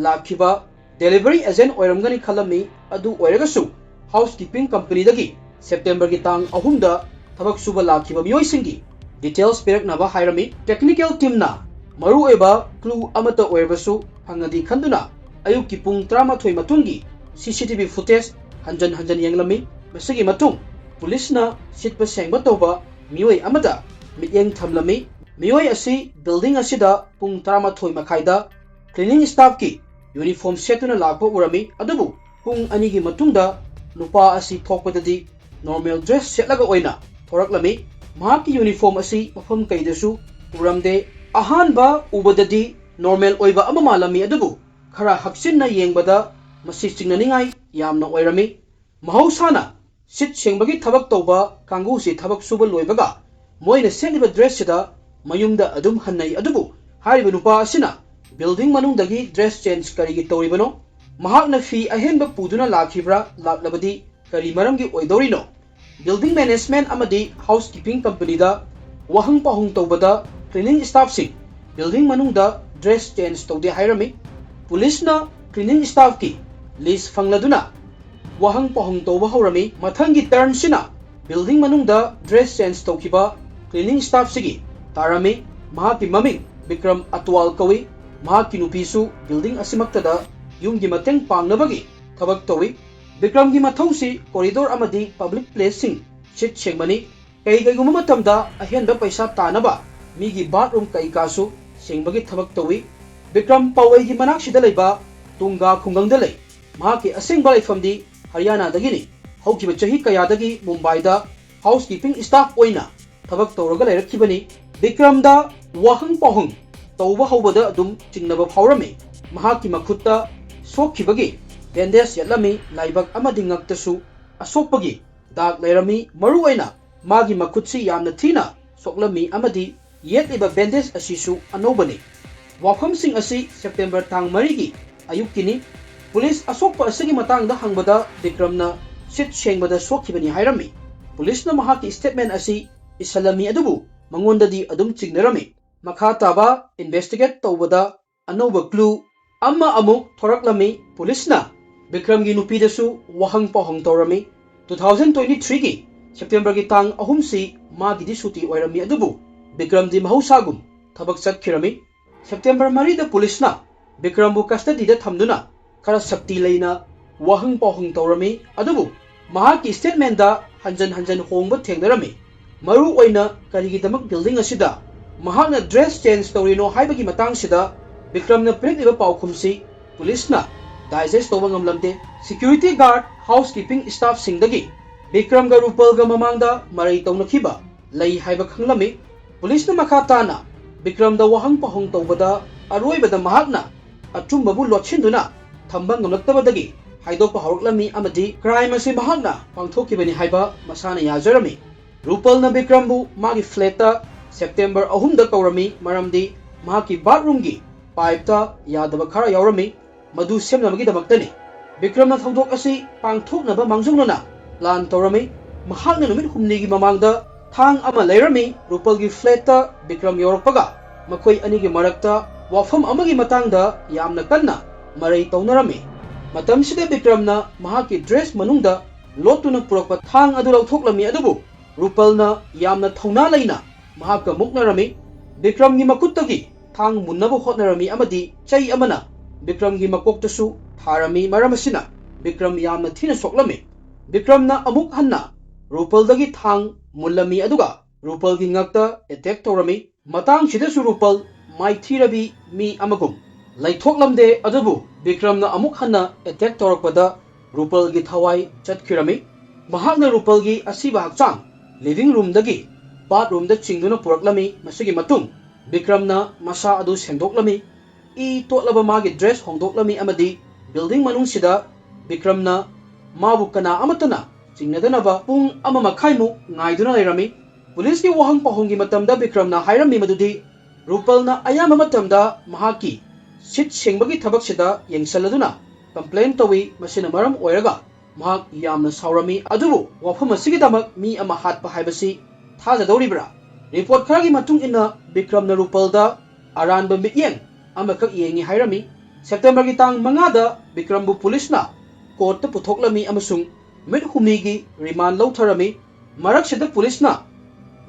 ꯂꯥꯛꯈꯤꯕ delivery agent ꯑꯣꯏꯔꯝꯒꯅꯤ ꯈꯜꯂꯝꯃꯤ꯫ ꯑꯗꯨ ꯑꯣꯏꯔꯒꯁꯨ housekeeping companyꯗꯒꯤ Septemberꯒꯤ ꯇꯥꯡ ꯑꯍꯨꯝꯗ ꯊꯕꯛ ꯁꯨꯕ ꯂꯥꯛꯈꯤꯕ ꯃꯤꯑꯣꯏꯁꯤꯡꯒꯤ details ꯄꯤꯔꯛꯅꯕ ꯍꯥꯏꯔꯝꯃꯤ꯫ Technical teamꯅ ꯃꯔꯨꯑꯣꯏꯕ clue ꯑꯃꯠꯇ ꯑꯣꯏꯔꯕꯁꯨ ꯐꯪꯉꯗꯤ ꯈꯟꯗꯨꯅ ꯑꯌꯨꯛꯀꯤ ꯄꯨꯡ ꯇꯔꯥꯃꯥꯊꯣꯏ ꯃꯇꯨꯡꯒꯤ CCTV footage ꯍꯟꯖꯟ ꯍꯟꯖꯟ ꯌꯦꯡꯂꯝꯃꯤ꯫ ꯃꯁꯤꯒꯤ ꯃꯇꯨꯡ ꯄꯨꯂꯤꯁꯅ ꯁꯤꯠꯄ ꯁꯦꯡꯕ ꯇꯧꯕ ꯃꯤꯑꯣꯏ ꯑꯃꯗ ꯃꯤꯠꯌꯦꯡ ꯊꯝꯂꯝꯃꯤ꯫ ꯃꯤꯑꯣꯏ ꯑꯁꯤ building ꯑꯁꯤꯗ ꯄꯨꯡ ꯇꯔꯥꯃꯥꯊꯣꯏ ꯃꯈꯥꯏꯗ cleaning staffꯀꯤ uniform ꯁꯦꯠꯇꯨꯅ ꯂꯥꯛꯄ ꯎꯔꯝꯃꯤ꯫ ꯑꯗꯨꯕꯨ ꯄꯨꯡ ꯑꯅꯤꯒꯤ ꯃꯇꯨꯡꯗ ꯅꯨꯄꯥ ꯑꯁꯤ ꯊꯣꯛꯄꯗꯗꯤ normal dress ꯁꯦꯠꯂꯒ ꯑꯣꯏꯅ ꯊꯣꯔꯛꯂꯝꯃꯤ꯫ ꯃꯍꯥꯛꯀꯤ uniform ꯑꯁꯤ ꯃꯐꯝ ꯀꯩꯗꯁꯨ ꯎꯔꯝꯗꯦ꯫ ꯑꯍꯥꯟꯕ ꯎꯕꯗꯗꯤ normal ꯑꯣꯏꯕ ꯑꯃ ꯃꯥꯜꯂꯝꯃꯤ, ꯑꯗꯨꯕꯨ ꯈꯔ ꯍꯛꯆꯤꯟꯅ ꯌꯦꯡꯕꯗ ꯃꯁꯤ ꯆꯤꯡꯅꯅꯤꯡꯉꯥꯏ ꯌꯥꯝꯅ ꯑꯣꯏꯔꯝꯃꯤ꯫ ꯃꯍꯧꯁꯥꯅ ꯁꯤꯠ ꯁꯦꯡꯕꯒꯤ ꯊꯕꯛ ꯇꯧꯕ ꯀꯥꯡꯕꯨꯁꯤ ꯊꯕꯛ ꯁꯨꯕ ꯂꯣꯏꯕꯒ ꯃꯣꯏꯅ ꯁꯦꯠꯂꯤꯕ dressꯁꯤꯗ ꯃꯌꯨꯝꯗ ꯑꯗꯨꯝ ꯍꯟꯅꯩ꯫ ꯑꯗꯨꯕꯨ ꯍꯥꯏꯔꯤꯕ ꯅꯨꯄꯥ ꯑꯁꯤꯅ building ꯃꯅꯨꯡꯗꯒꯤ dress change ꯀꯔꯤꯒꯤ ꯇꯧꯔꯤꯕꯅꯣ? ꯃꯍꯥꯛꯅ ꯐꯤ ꯑꯍꯦꯟꯕ ꯄꯨꯗꯨꯅ ꯂꯥꯛꯈꯤꯕ꯭ꯔꯥ? ꯂꯥꯛꯂꯕꯗꯤ ꯀꯔꯤ ꯃꯔꯝꯒꯤ ꯑꯣꯏꯗꯧꯔꯤꯅꯣ? Building management ꯑꯃꯗꯤ housekeeping companyꯗ ꯋꯥꯍꯪ ꯄꯥꯎꯍꯪ ꯇꯧꯕꯗ cleaning staffꯁꯤꯡ building ꯃꯅꯨꯡꯗ dress change ꯇꯧꯗꯦ ꯍꯥꯏꯔꯝꯃꯤ꯫ ꯄꯨꯂꯤꯁꯅ cleaning staffꯀꯤ list ꯐꯪꯂꯗꯨꯅ ꯋꯥꯍꯪ ꯄꯥꯎꯍꯪ ꯇꯧꯕ ꯍꯧꯔꯝꯃꯤ꯫ ꯃꯊꯪꯒꯤ turnꯁꯤꯅ building ꯃꯅꯨꯡꯗ dress change ꯇꯧꯈꯤꯕ cleaning staffꯁꯤꯒꯤ ꯇꯥꯔꯝꯃꯤ꯫ ꯃꯍꯥꯛꯀꯤ ꯃꯃꯤꯡ ꯕꯤꯀ꯭ꯔꯝ ꯑꯇ꯭ꯋꯥꯜ ꯀꯧꯏ꯫ ꯃꯍꯥꯛꯀꯤ ꯅꯨꯄꯤꯁꯨ building ꯑꯁꯤꯃꯛꯇꯗ ꯌꯨꯝꯒꯤ ꯃꯇꯦꯡ ꯄꯥꯡꯅꯕꯒꯤ ꯊꯕꯛ ꯇꯧꯏ꯫ ꯕꯤꯀ꯭ꯔꯝꯒꯤ ꯃꯊꯧꯁꯤ corridor ꯑꯃꯗꯤ public placeꯁꯤꯡ ꯁꯤꯠ ꯁꯦꯡꯕꯅꯤ꯫ ꯀꯩ ꯀꯩꯒꯨꯝꯕ ꯃꯇꯝꯗ ꯑꯍꯦꯟꯕ ꯄꯩꯁꯥ ꯇꯥꯅꯕ ꯃꯤꯒꯤ bathroom ꯀꯩꯀꯥꯁꯨ ꯁꯦꯡꯕꯒꯤ ꯊꯕꯛ ꯇꯧꯏ꯫ ꯕꯤꯀ꯭ꯔꯝ ꯄꯥꯋꯩꯒꯤ ꯃꯅꯥꯛꯁꯤꯗ ꯂꯩꯕ ꯇꯨꯡꯒꯥ ꯈꯨꯡꯒꯪꯗ ꯂꯩ꯫ ꯃꯍꯥꯛꯀꯤ ꯑꯁꯦꯡꯕ ꯂꯩꯐꯝꯗꯤ ꯍꯔꯤꯌꯥꯅꯥꯗꯒꯤꯅꯤ꯫ ꯍꯧꯈꯤꯕ ꯆꯍꯤ ꯀꯌꯥꯗꯒꯤ ꯃꯨꯝꯕꯥꯏꯗ housekeeping staff ꯑꯣꯏꯅ ꯊꯕꯛ ꯇꯧꯔꯒ ꯂꯩꯔꯛꯈꯤꯕꯅꯤ꯫ ꯕꯤꯀ꯭ꯔꯝꯗ ꯋꯥꯍꯪ ꯄꯥꯎꯍꯪ ꯇꯧꯕ ꯍꯧꯕꯗ ꯑꯗꯨꯝ ꯆꯤꯡꯅꯕ ꯐꯥꯎꯔꯝꯃꯤ꯫ ꯃꯍꯥꯛꯀꯤ ꯃꯈꯨꯠꯇ ꯁꯣꯛꯈꯤꯕꯒꯤ bandage ꯌꯦꯠꯂꯝꯃꯤ꯫ ꯂꯥꯏꯕꯛ ꯑꯃꯗꯤ ꯉꯛꯇꯁꯨ ꯑꯁꯣꯛꯄꯒꯤ ꯗꯥꯛ ꯂꯩꯔꯝꯃꯤ꯫ ꯃꯔꯨꯑꯣꯏꯅ ꯃꯥꯒꯤ ꯃꯈꯨꯠꯁꯤ ꯌꯥꯝꯅ ꯊꯤꯅ ꯁꯣꯛꯂꯝꯃꯤ ꯑꯃꯗꯤ ꯌꯦꯠꯂꯤꯕ bandage ꯑꯁꯤꯁꯨ ꯑꯅꯧꯕꯅꯤ꯫ ꯋꯥꯐꯝꯁꯤꯡ ꯑꯁꯤ September ꯇꯥꯡ ꯃꯔꯤꯒꯤ ꯑꯌꯨꯛꯀꯤꯅꯤ꯫ ꯄꯨꯂꯤꯁ ꯑꯁꯣꯛꯄ ꯑꯁꯤꯒꯤ ꯃꯇꯥꯡꯗ ꯍꯪꯕꯗ ꯕꯤꯀ꯭ꯔꯝꯅ ꯁꯤꯠ ꯁꯦꯡꯕꯗ ꯁꯣꯛꯈꯤꯕꯅꯤ ꯍꯥꯏꯔꯝꯃꯤ꯫ ꯄꯨꯂꯤꯁꯅ ꯃꯍꯥꯛꯀꯤ statement ꯑꯁꯤ ꯏꯁꯜꯂꯝꯃꯤ, ꯑꯗꯨꯕꯨ ꯃꯉꯣꯟꯗꯗꯤ ꯑꯗꯨꯝ ꯆꯤꯡꯅꯔꯝꯃꯤ꯫ ꯃꯈꯥ ꯇꯥꯕ investigate ꯇꯧꯕꯗ ꯑꯅꯧꯕ clue ꯑꯃ ꯑꯃꯨꯛ ꯊꯣꯔꯛꯂꯝꯃꯤ꯫ ꯄꯨꯂꯤꯁꯅ ꯕꯤꯀ꯭ꯔꯝꯒꯤ ꯅꯨꯄꯤꯗꯁꯨ ꯋꯥꯍꯪ ꯄꯥꯎꯍꯪ ꯇꯧꯔꯝꯃꯤ꯫ Two thousand twenty threeꯒꯤ Septemberꯒꯤ ꯇꯥꯡ ꯑꯍꯨꯝꯁꯤ ꯃꯥꯒꯤꯗꯤ ꯁꯨꯇꯤ ꯑꯣꯏꯔꯝꯃꯤ, ꯑꯗꯨꯕꯨ ꯕꯤꯀ꯭ꯔꯝꯗꯤ ꯃꯍꯧꯁꯥꯒꯨꯝ ꯊꯕꯛ ꯆꯠꯈꯤꯔꯝꯃꯤ꯫ September ꯃꯔꯤꯗ ꯄꯨꯂꯤꯁꯅ ꯕꯤꯀ꯭ꯔꯝꯕꯨ custodyꯗ ꯊꯝꯗꯨꯅ ꯈꯔ ꯁꯛꯇꯤ ꯂꯩꯅ ꯋꯥꯍꯪ ꯄꯥꯎꯍꯪ ꯇꯧꯔꯝꯃꯤ, ꯑꯗꯨꯕꯨ ꯃꯍꯥꯛꯀꯤ statementꯗ ꯍꯟꯖꯟ ꯍꯟꯖꯟ ꯍꯣꯡꯕ ꯊꯦꯡꯅꯔꯝꯃꯤ꯫ ꯃꯔꯨ ꯑꯣꯏꯅ ꯀꯔꯤꯒꯤꯗꯃꯛ building ꯑꯁꯤꯗ ꯃꯍꯥꯛꯅ dress change ꯇꯧꯔꯤꯅꯣ ꯍꯥꯏꯕꯒꯤ ꯃꯇꯥꯡꯁꯤꯗ ꯕꯤꯀ꯭ꯔꯝꯅ ꯄꯤꯔꯛꯂꯤꯕ ꯄꯥꯎꯈꯨꯝꯁꯤ ꯄꯨꯂꯤꯁꯅ digest ꯇꯧꯕ ꯉꯝꯂꯝꯗꯦ꯫ Security guard, housekeeping staffꯁꯤꯡꯗꯒꯤ ꯕꯤꯀ꯭ꯔꯝꯒ ꯔꯨꯄꯜꯒ ꯃꯃꯥꯡꯗ ꯃꯔꯩ ꯇꯧꯅꯈꯤꯕ ꯂꯩ ꯍꯥꯏꯕ ꯈꯪꯂꯝꯃꯤ꯫ ꯄꯨꯂꯤꯁꯅ ꯃꯈꯥ ꯇꯥꯅ ꯕꯤꯀ꯭ꯔꯝꯗ ꯋꯥꯍꯪ ꯄꯥꯎꯍꯪ ꯇꯧꯕꯗ ꯑꯔꯣꯏꯕꯗ ꯃꯍꯥꯛꯅ ꯑꯆꯨꯝꯕꯕꯨ ꯂꯣꯠꯁꯤꯟꯗꯨꯅ ꯊꯝꯕ ꯉꯝꯂꯛꯇꯕꯗꯒꯤ ꯍꯥꯏꯗꯣꯛꯄ ꯍꯧꯔꯛꯂꯝꯃꯤ ꯑꯃꯗꯤ crime ꯑꯁꯤ ꯃꯍꯥꯛꯅ ꯄꯥꯡꯊꯣꯛꯈꯤꯕꯅꯤ ꯍꯥꯏꯕ ꯃꯁꯥꯅ ꯌꯥꯖꯔꯝꯃꯤ꯫ ꯔꯨꯄꯜꯅ ꯕꯤꯀ꯭ꯔꯝꯕꯨ ꯃꯥꯒꯤ flatꯇ September ꯑꯍꯨꯝꯗ ꯀꯧꯔꯝꯃꯤ, ꯃꯔꯝꯗꯤ ꯃꯍꯥꯛꯀꯤ bathroomꯒꯤ pipeꯇ ꯌꯥꯗꯕ ꯈꯔ ꯌꯥꯎꯔꯝꯃꯤ, ꯃꯗꯨ ꯁꯦꯝꯅꯕꯒꯤꯗꯃꯛꯇꯅꯤ꯫ ꯕꯤꯀ꯭ꯔꯝꯅ ꯊꯧꯗꯣꯛ ꯑꯁꯤ ꯄꯥꯡꯊꯣꯛꯅꯕ ꯃꯥꯡꯖꯧꯅꯅ plan ꯇꯧꯔꯝꯃꯤ꯫ ꯃꯍꯥꯛꯅ ꯅꯨꯃꯤꯠ ꯍꯨꯝꯅꯤꯒꯤ ꯃꯃꯥꯡꯗ ꯊꯥꯡ ꯑꯃ ꯂꯩꯔꯝꯃꯤ꯫ ꯔꯨꯄꯜꯒꯤ flatꯇ ꯕꯤꯀ꯭ꯔꯝ ꯌꯧꯔꯛꯄꯒ ꯃꯈꯣꯏ ꯑꯅꯤꯒꯤ ꯃꯔꯛꯇ ꯋꯥꯐꯝ ꯑꯃꯒꯤ ꯃꯇꯥꯡꯗ ꯌꯥꯝꯅ ꯀꯟꯅ ꯃꯔꯩ ꯇꯧꯅꯔꯝꯃꯤ꯫ ꯃꯇꯝꯁꯤꯗ ꯕꯤꯀ꯭ꯔꯝꯅ ꯃꯍꯥꯛꯀꯤ dress ꯃꯅꯨꯡꯗ ꯂꯣꯠꯇꯨꯅ ꯄꯨꯔꯛꯄ ꯊꯥꯡ ꯑꯗꯨ ꯂꯧꯊꯣꯛꯂꯝꯃꯤ, ꯑꯗꯨꯕꯨ ꯔꯨꯄꯜꯅ ꯌꯥꯝꯅ ꯊꯧꯅꯥ ꯂꯩꯅ ꯃꯍꯥꯛꯀ ꯃꯨꯛꯅꯔꯝꯃꯤ꯫ ꯕꯤꯀ꯭ꯔꯝꯒꯤ ꯃꯈꯨꯠꯇꯒꯤ ꯊꯥꯡ ꯃꯨꯟꯅꯕ ꯍꯣꯠꯅꯔꯝꯃꯤ ꯑꯃꯗꯤ ꯆꯩ ꯑꯃꯅ ꯕꯤꯀ꯭ꯔꯝꯒꯤ ꯃꯀꯣꯛꯇꯁꯨ ꯊꯥꯔꯝꯃꯤ꯫ ꯃꯔꯝ ꯑꯁꯤꯅ ꯕꯤꯀ꯭ꯔꯝ ꯌꯥꯝꯅ ꯊꯤꯅ ꯁꯣꯛꯂꯝꯃꯤ꯫ ꯕꯤꯀ꯭ꯔꯝꯅ ꯑꯃꯨꯛ ꯍꯟꯅ ꯔꯨꯄꯜꯗꯒꯤ ꯊꯥꯡ ꯃꯨꯜꯂꯝꯃꯤ, ꯑꯗꯨꯒ ꯔꯨꯄꯜꯒꯤ ꯉꯛꯇ attack ꯇꯧꯔꯝꯃꯤ꯫ ꯃꯇꯥꯡꯁꯤꯗꯁꯨ ꯔꯨꯄꯜ ꯃꯥꯏꯊꯤꯔꯕꯤ ꯃꯤ ꯑꯃꯒꯨꯝ ꯂꯩꯊꯣꯛꯂꯝꯗꯦ, ꯑꯗꯨꯕꯨ ꯕꯤꯀ꯭ꯔꯝꯅ ꯑꯃꯨꯛ ꯍꯟꯅ attack ꯇꯧꯔꯛꯄꯗ ꯔꯨꯄꯜꯒꯤ ꯊꯋꯥꯏ ꯆꯠꯈꯤꯔꯝꯃꯤ꯫ ꯃꯍꯥꯛꯅ ꯔꯨꯄꯜꯒꯤ ꯑꯁꯤꯕ ꯍꯛꯆꯥꯡ living roomꯗꯒꯤ bathroomꯗ ꯆꯤꯡꯗꯨꯅ ꯄꯨꯔꯛꯂꯝꯃꯤ꯫ ꯃꯁꯤꯒꯤ ꯃꯇꯨꯡ ꯕꯤꯀ꯭ꯔꯝꯅ ꯃꯁꯥ ꯑꯗꯨ ꯁꯦꯡꯗꯣꯛꯂꯝꯃꯤ꯫ ꯏ ꯇꯣꯠꯂꯕ ꯃꯥꯒꯤ dress ꯍꯣꯡꯗꯣꯛꯂꯝꯃꯤ ꯑꯃꯗꯤ building ꯃꯅꯨꯡꯁꯤꯗ ꯕꯤꯀ꯭ꯔꯝꯅ ꯃꯥꯕꯨ ꯀꯅꯥ ꯑꯃꯠꯇꯅ ꯆꯤꯡꯅꯗꯅꯕ ꯄꯨꯡ ꯑꯃ ꯃꯈꯥꯏꯃꯨꯛ ꯉꯥꯏꯗꯨꯅ ꯂꯩꯔꯝꯃꯤ꯫ ꯄꯨꯂꯤꯁꯀꯤ ꯋꯥꯍꯪ ꯄꯥꯎꯍꯪꯒꯤ ꯃꯇꯝꯗ ꯕꯤꯀ꯭ꯔꯝꯅ ꯍꯥꯏꯔꯝꯃꯤ ꯃꯗꯨꯗꯤ ꯔꯨꯄꯜꯅ ꯑꯌꯥꯝꯕ ꯃꯇꯝꯗ ꯃꯍꯥꯛꯀꯤ ꯁꯤꯠ ꯁꯦꯡꯕꯒꯤ ꯊꯕꯛꯁꯤꯗ ꯌꯦꯡꯁꯜꯂꯗꯨꯅ complain ꯇꯧꯏ꯫ ꯃꯁꯤꯅ ꯃꯔꯝ ꯑꯣꯏꯔꯒ ꯃꯍꯥꯛ ꯌꯥꯝꯅ ꯁꯥꯎꯔꯝꯃꯤ꯫ ꯑꯗꯨꯕꯨ ꯋꯥꯐꯝ ꯑꯁꯤꯒꯤꯗꯃꯛ ꯃꯤ ꯑꯃ ꯍꯥꯠꯄ ꯍꯥꯏꯕꯁꯤ ꯊꯥꯖꯗꯧꯔꯤꯕ꯭ꯔꯥ? ꯔꯤꯄꯣꯔꯠ ꯈꯔꯒꯤ ꯃꯇꯨꯡ ꯏꯟꯅ ꯕꯤꯀ꯭ꯔꯝꯅ ꯔꯨꯄꯜꯗ ꯑꯔꯥꯟꯕ ꯃꯤꯠꯌꯦꯡ ꯑꯃꯈꯛ ꯌꯦꯡꯉꯤ ꯍꯥꯏꯔꯝꯃꯤ꯫ ꯁꯦꯞꯇꯦꯝꯕꯔꯒꯤ ꯇꯥꯡ ꯃꯉꯥꯗ ꯕꯤꯀ꯭ꯔꯝꯕꯨ ꯄꯨꯂꯤꯁꯅ ꯀꯣꯔꯠꯇ ꯄꯨꯊꯣꯛꯂꯝꯃꯤ ꯑꯃꯁꯨꯡ ꯅꯨꯃꯤꯠ ꯍꯨꯝꯅꯤꯒꯤ ꯔꯤꯃꯥꯟ ꯂꯧꯊꯔꯝꯃꯤ꯫ ꯃꯔꯛꯁꯤꯗ ꯄꯨꯂꯤꯁꯅ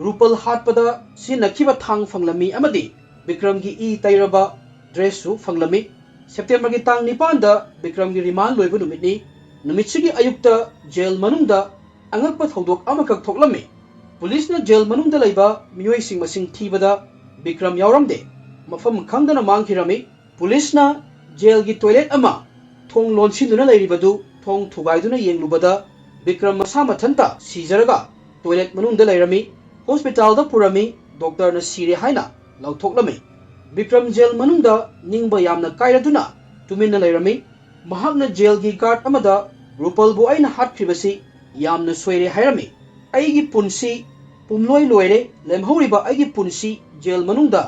ꯔꯨꯄꯜ ꯍꯥꯠꯄꯗ ꯁꯤꯖꯤꯟꯅꯈꯤꯕ ꯊꯥꯡ ꯐꯪꯂꯝꯃꯤ ꯑꯃꯗꯤ ꯕꯤꯀ꯭ꯔꯝꯒꯤ ꯏ ꯇꯩꯔꯕ ꯗ꯭ꯔꯦꯁꯁꯨ ꯐꯪꯂꯝꯃꯤ꯫ ꯁꯦꯞꯇꯦꯝꯕꯔꯒꯤ ꯇꯥꯡ ꯅꯤꯄꯥꯟꯗ ꯕꯤꯀ꯭ꯔꯝꯒꯤ ꯔꯤꯃꯥꯟ ꯂꯣꯏꯕ ꯅꯨꯃꯤꯠꯅꯤ꯫ ꯅꯨꯃꯤꯠꯁꯤꯒꯤ ꯑꯌꯨꯛꯇ ꯖꯦꯜ ꯃꯅꯨꯡꯗ ꯑꯉꯛꯄ ꯊꯧꯗꯣꯛ ꯑꯃꯈꯛ ꯊꯣꯛꯂꯝꯃꯤ꯫ ꯄꯨꯂꯤꯁꯅ ꯖꯦꯜ ꯃꯅꯨꯡꯗ ꯂꯩꯕ ꯃꯤꯑꯣꯏꯁꯤꯡ ꯃꯁꯤꯡ ꯊꯤꯕꯗ ꯕꯤꯀ꯭ꯔꯝ ꯌꯥꯎꯔꯝꯗꯦ꯫ ꯃꯐꯝ ꯈꯪꯗꯅ ꯃꯥꯡꯈꯤꯔꯝꯃꯤ꯫ ꯄꯨꯂꯤꯁꯅ ꯖꯦꯜꯒꯤ ꯇꯣꯏꯂꯦꯠ ꯑꯃ ꯊꯣꯡ ꯂꯣꯟꯁꯤꯟꯗꯨꯅ ꯂꯩꯔꯤꯕꯗꯨ ꯊꯣꯡ ꯊꯨꯒꯥꯏꯗꯨꯅ ꯌꯦꯡꯂꯨꯕꯗ ꯕꯤꯀ꯭ꯔꯝ ꯃꯁꯥ ꯃꯊꯟꯇ ꯁꯤꯖꯔꯒ ꯇꯣꯏꯂꯦꯠ ꯃꯅꯨꯡꯗ ꯂꯩꯔꯝꯃꯤ꯫ ꯍꯣꯁꯄꯤꯇꯥꯜꯗ ꯄꯨꯔꯝꯃꯤ꯫ ꯗꯣꯛꯇꯔꯅ ꯁꯤꯔꯦ ꯍꯥꯏꯅ ꯂꯥꯎꯊꯣꯛꯂꯝꯃꯤ꯫ ꯕꯤꯀ꯭ꯔꯝ ꯖꯦꯜ ꯃꯅꯨꯡꯗ ꯅꯤꯡꯕ ꯌꯥꯝꯅ ꯀꯥꯏꯔꯗꯨꯅ ꯇꯨꯃꯤꯟꯅ ꯂꯩꯔꯝꯃꯤ꯫ ꯃꯍꯥꯛꯅ ꯖꯦꯜꯒꯤ ꯒꯥꯔꯗ ꯑꯃꯗ ꯔꯨꯄꯜꯕꯨ ꯑꯩꯅ ꯍꯥꯠꯈ꯭ꯔꯤꯕꯁꯤ ꯌꯥꯝꯅ ꯁꯣꯏꯔꯦ ꯍꯥꯏꯔꯝꯃꯤ꯫ ꯑꯩꯒꯤ ꯄꯨꯟꯁꯤ ꯄꯨꯝꯂꯣꯏ ꯂꯣꯏꯔꯦ, ꯂꯦꯝꯍꯧꯔꯤꯕ ꯑꯩꯒꯤ ꯄꯨꯟꯁꯤ ꯖꯦꯜ ꯃꯅꯨꯡꯗ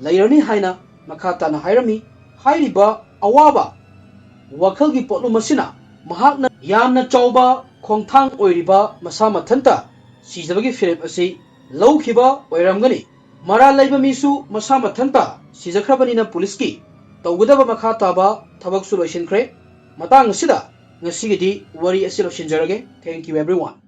ꯂꯩꯔꯅꯤ ꯍꯥꯏꯅ ꯃꯈꯥ ꯇꯥꯅ ꯍꯥꯏꯔꯝꯃꯤ꯫ ꯍꯥꯏꯔꯤꯕ ꯑꯋꯥꯕ ꯋꯥꯈꯜꯒꯤ ꯄꯣꯠꯂꯨꯝ ꯑꯁꯤꯅ ꯃꯍꯥꯛꯅ ꯌꯥꯝꯅ ꯆꯥꯎꯕ ꯈꯣꯡꯊꯥꯡ ꯑꯣꯏꯔꯤꯕ ꯃꯁꯥ ꯃꯊꯟꯇ ꯁꯤꯖꯕꯒꯤ ꯐꯤꯔꯦꯞ ꯑꯁꯤ ꯂꯧꯈꯤꯕ ꯑꯣꯏꯔꯝꯒꯅꯤ꯫ ꯃꯔꯥꯜ ꯂꯩꯕ ꯃꯤꯁꯨ ꯃꯁꯥ ꯃꯊꯟꯇ ꯁꯤꯖꯈ꯭ꯔꯕꯅꯤꯅ ꯄꯨꯂꯤꯁꯀꯤ ꯇꯧꯒꯗꯕ ꯃꯈꯥ ꯇꯥꯕ ꯊꯕꯛꯁꯨ ꯂꯣꯏꯁꯤꯟꯈ꯭ꯔꯦ꯫ ꯃꯇꯥꯡ ꯑꯁꯤꯗ ꯉꯁꯤꯒꯤꯗꯤ ꯋꯥꯔꯤ ꯑꯁꯤ ꯂꯣꯏꯁꯤꯟꯖꯔꯒꯦ꯫ Thank you everyone.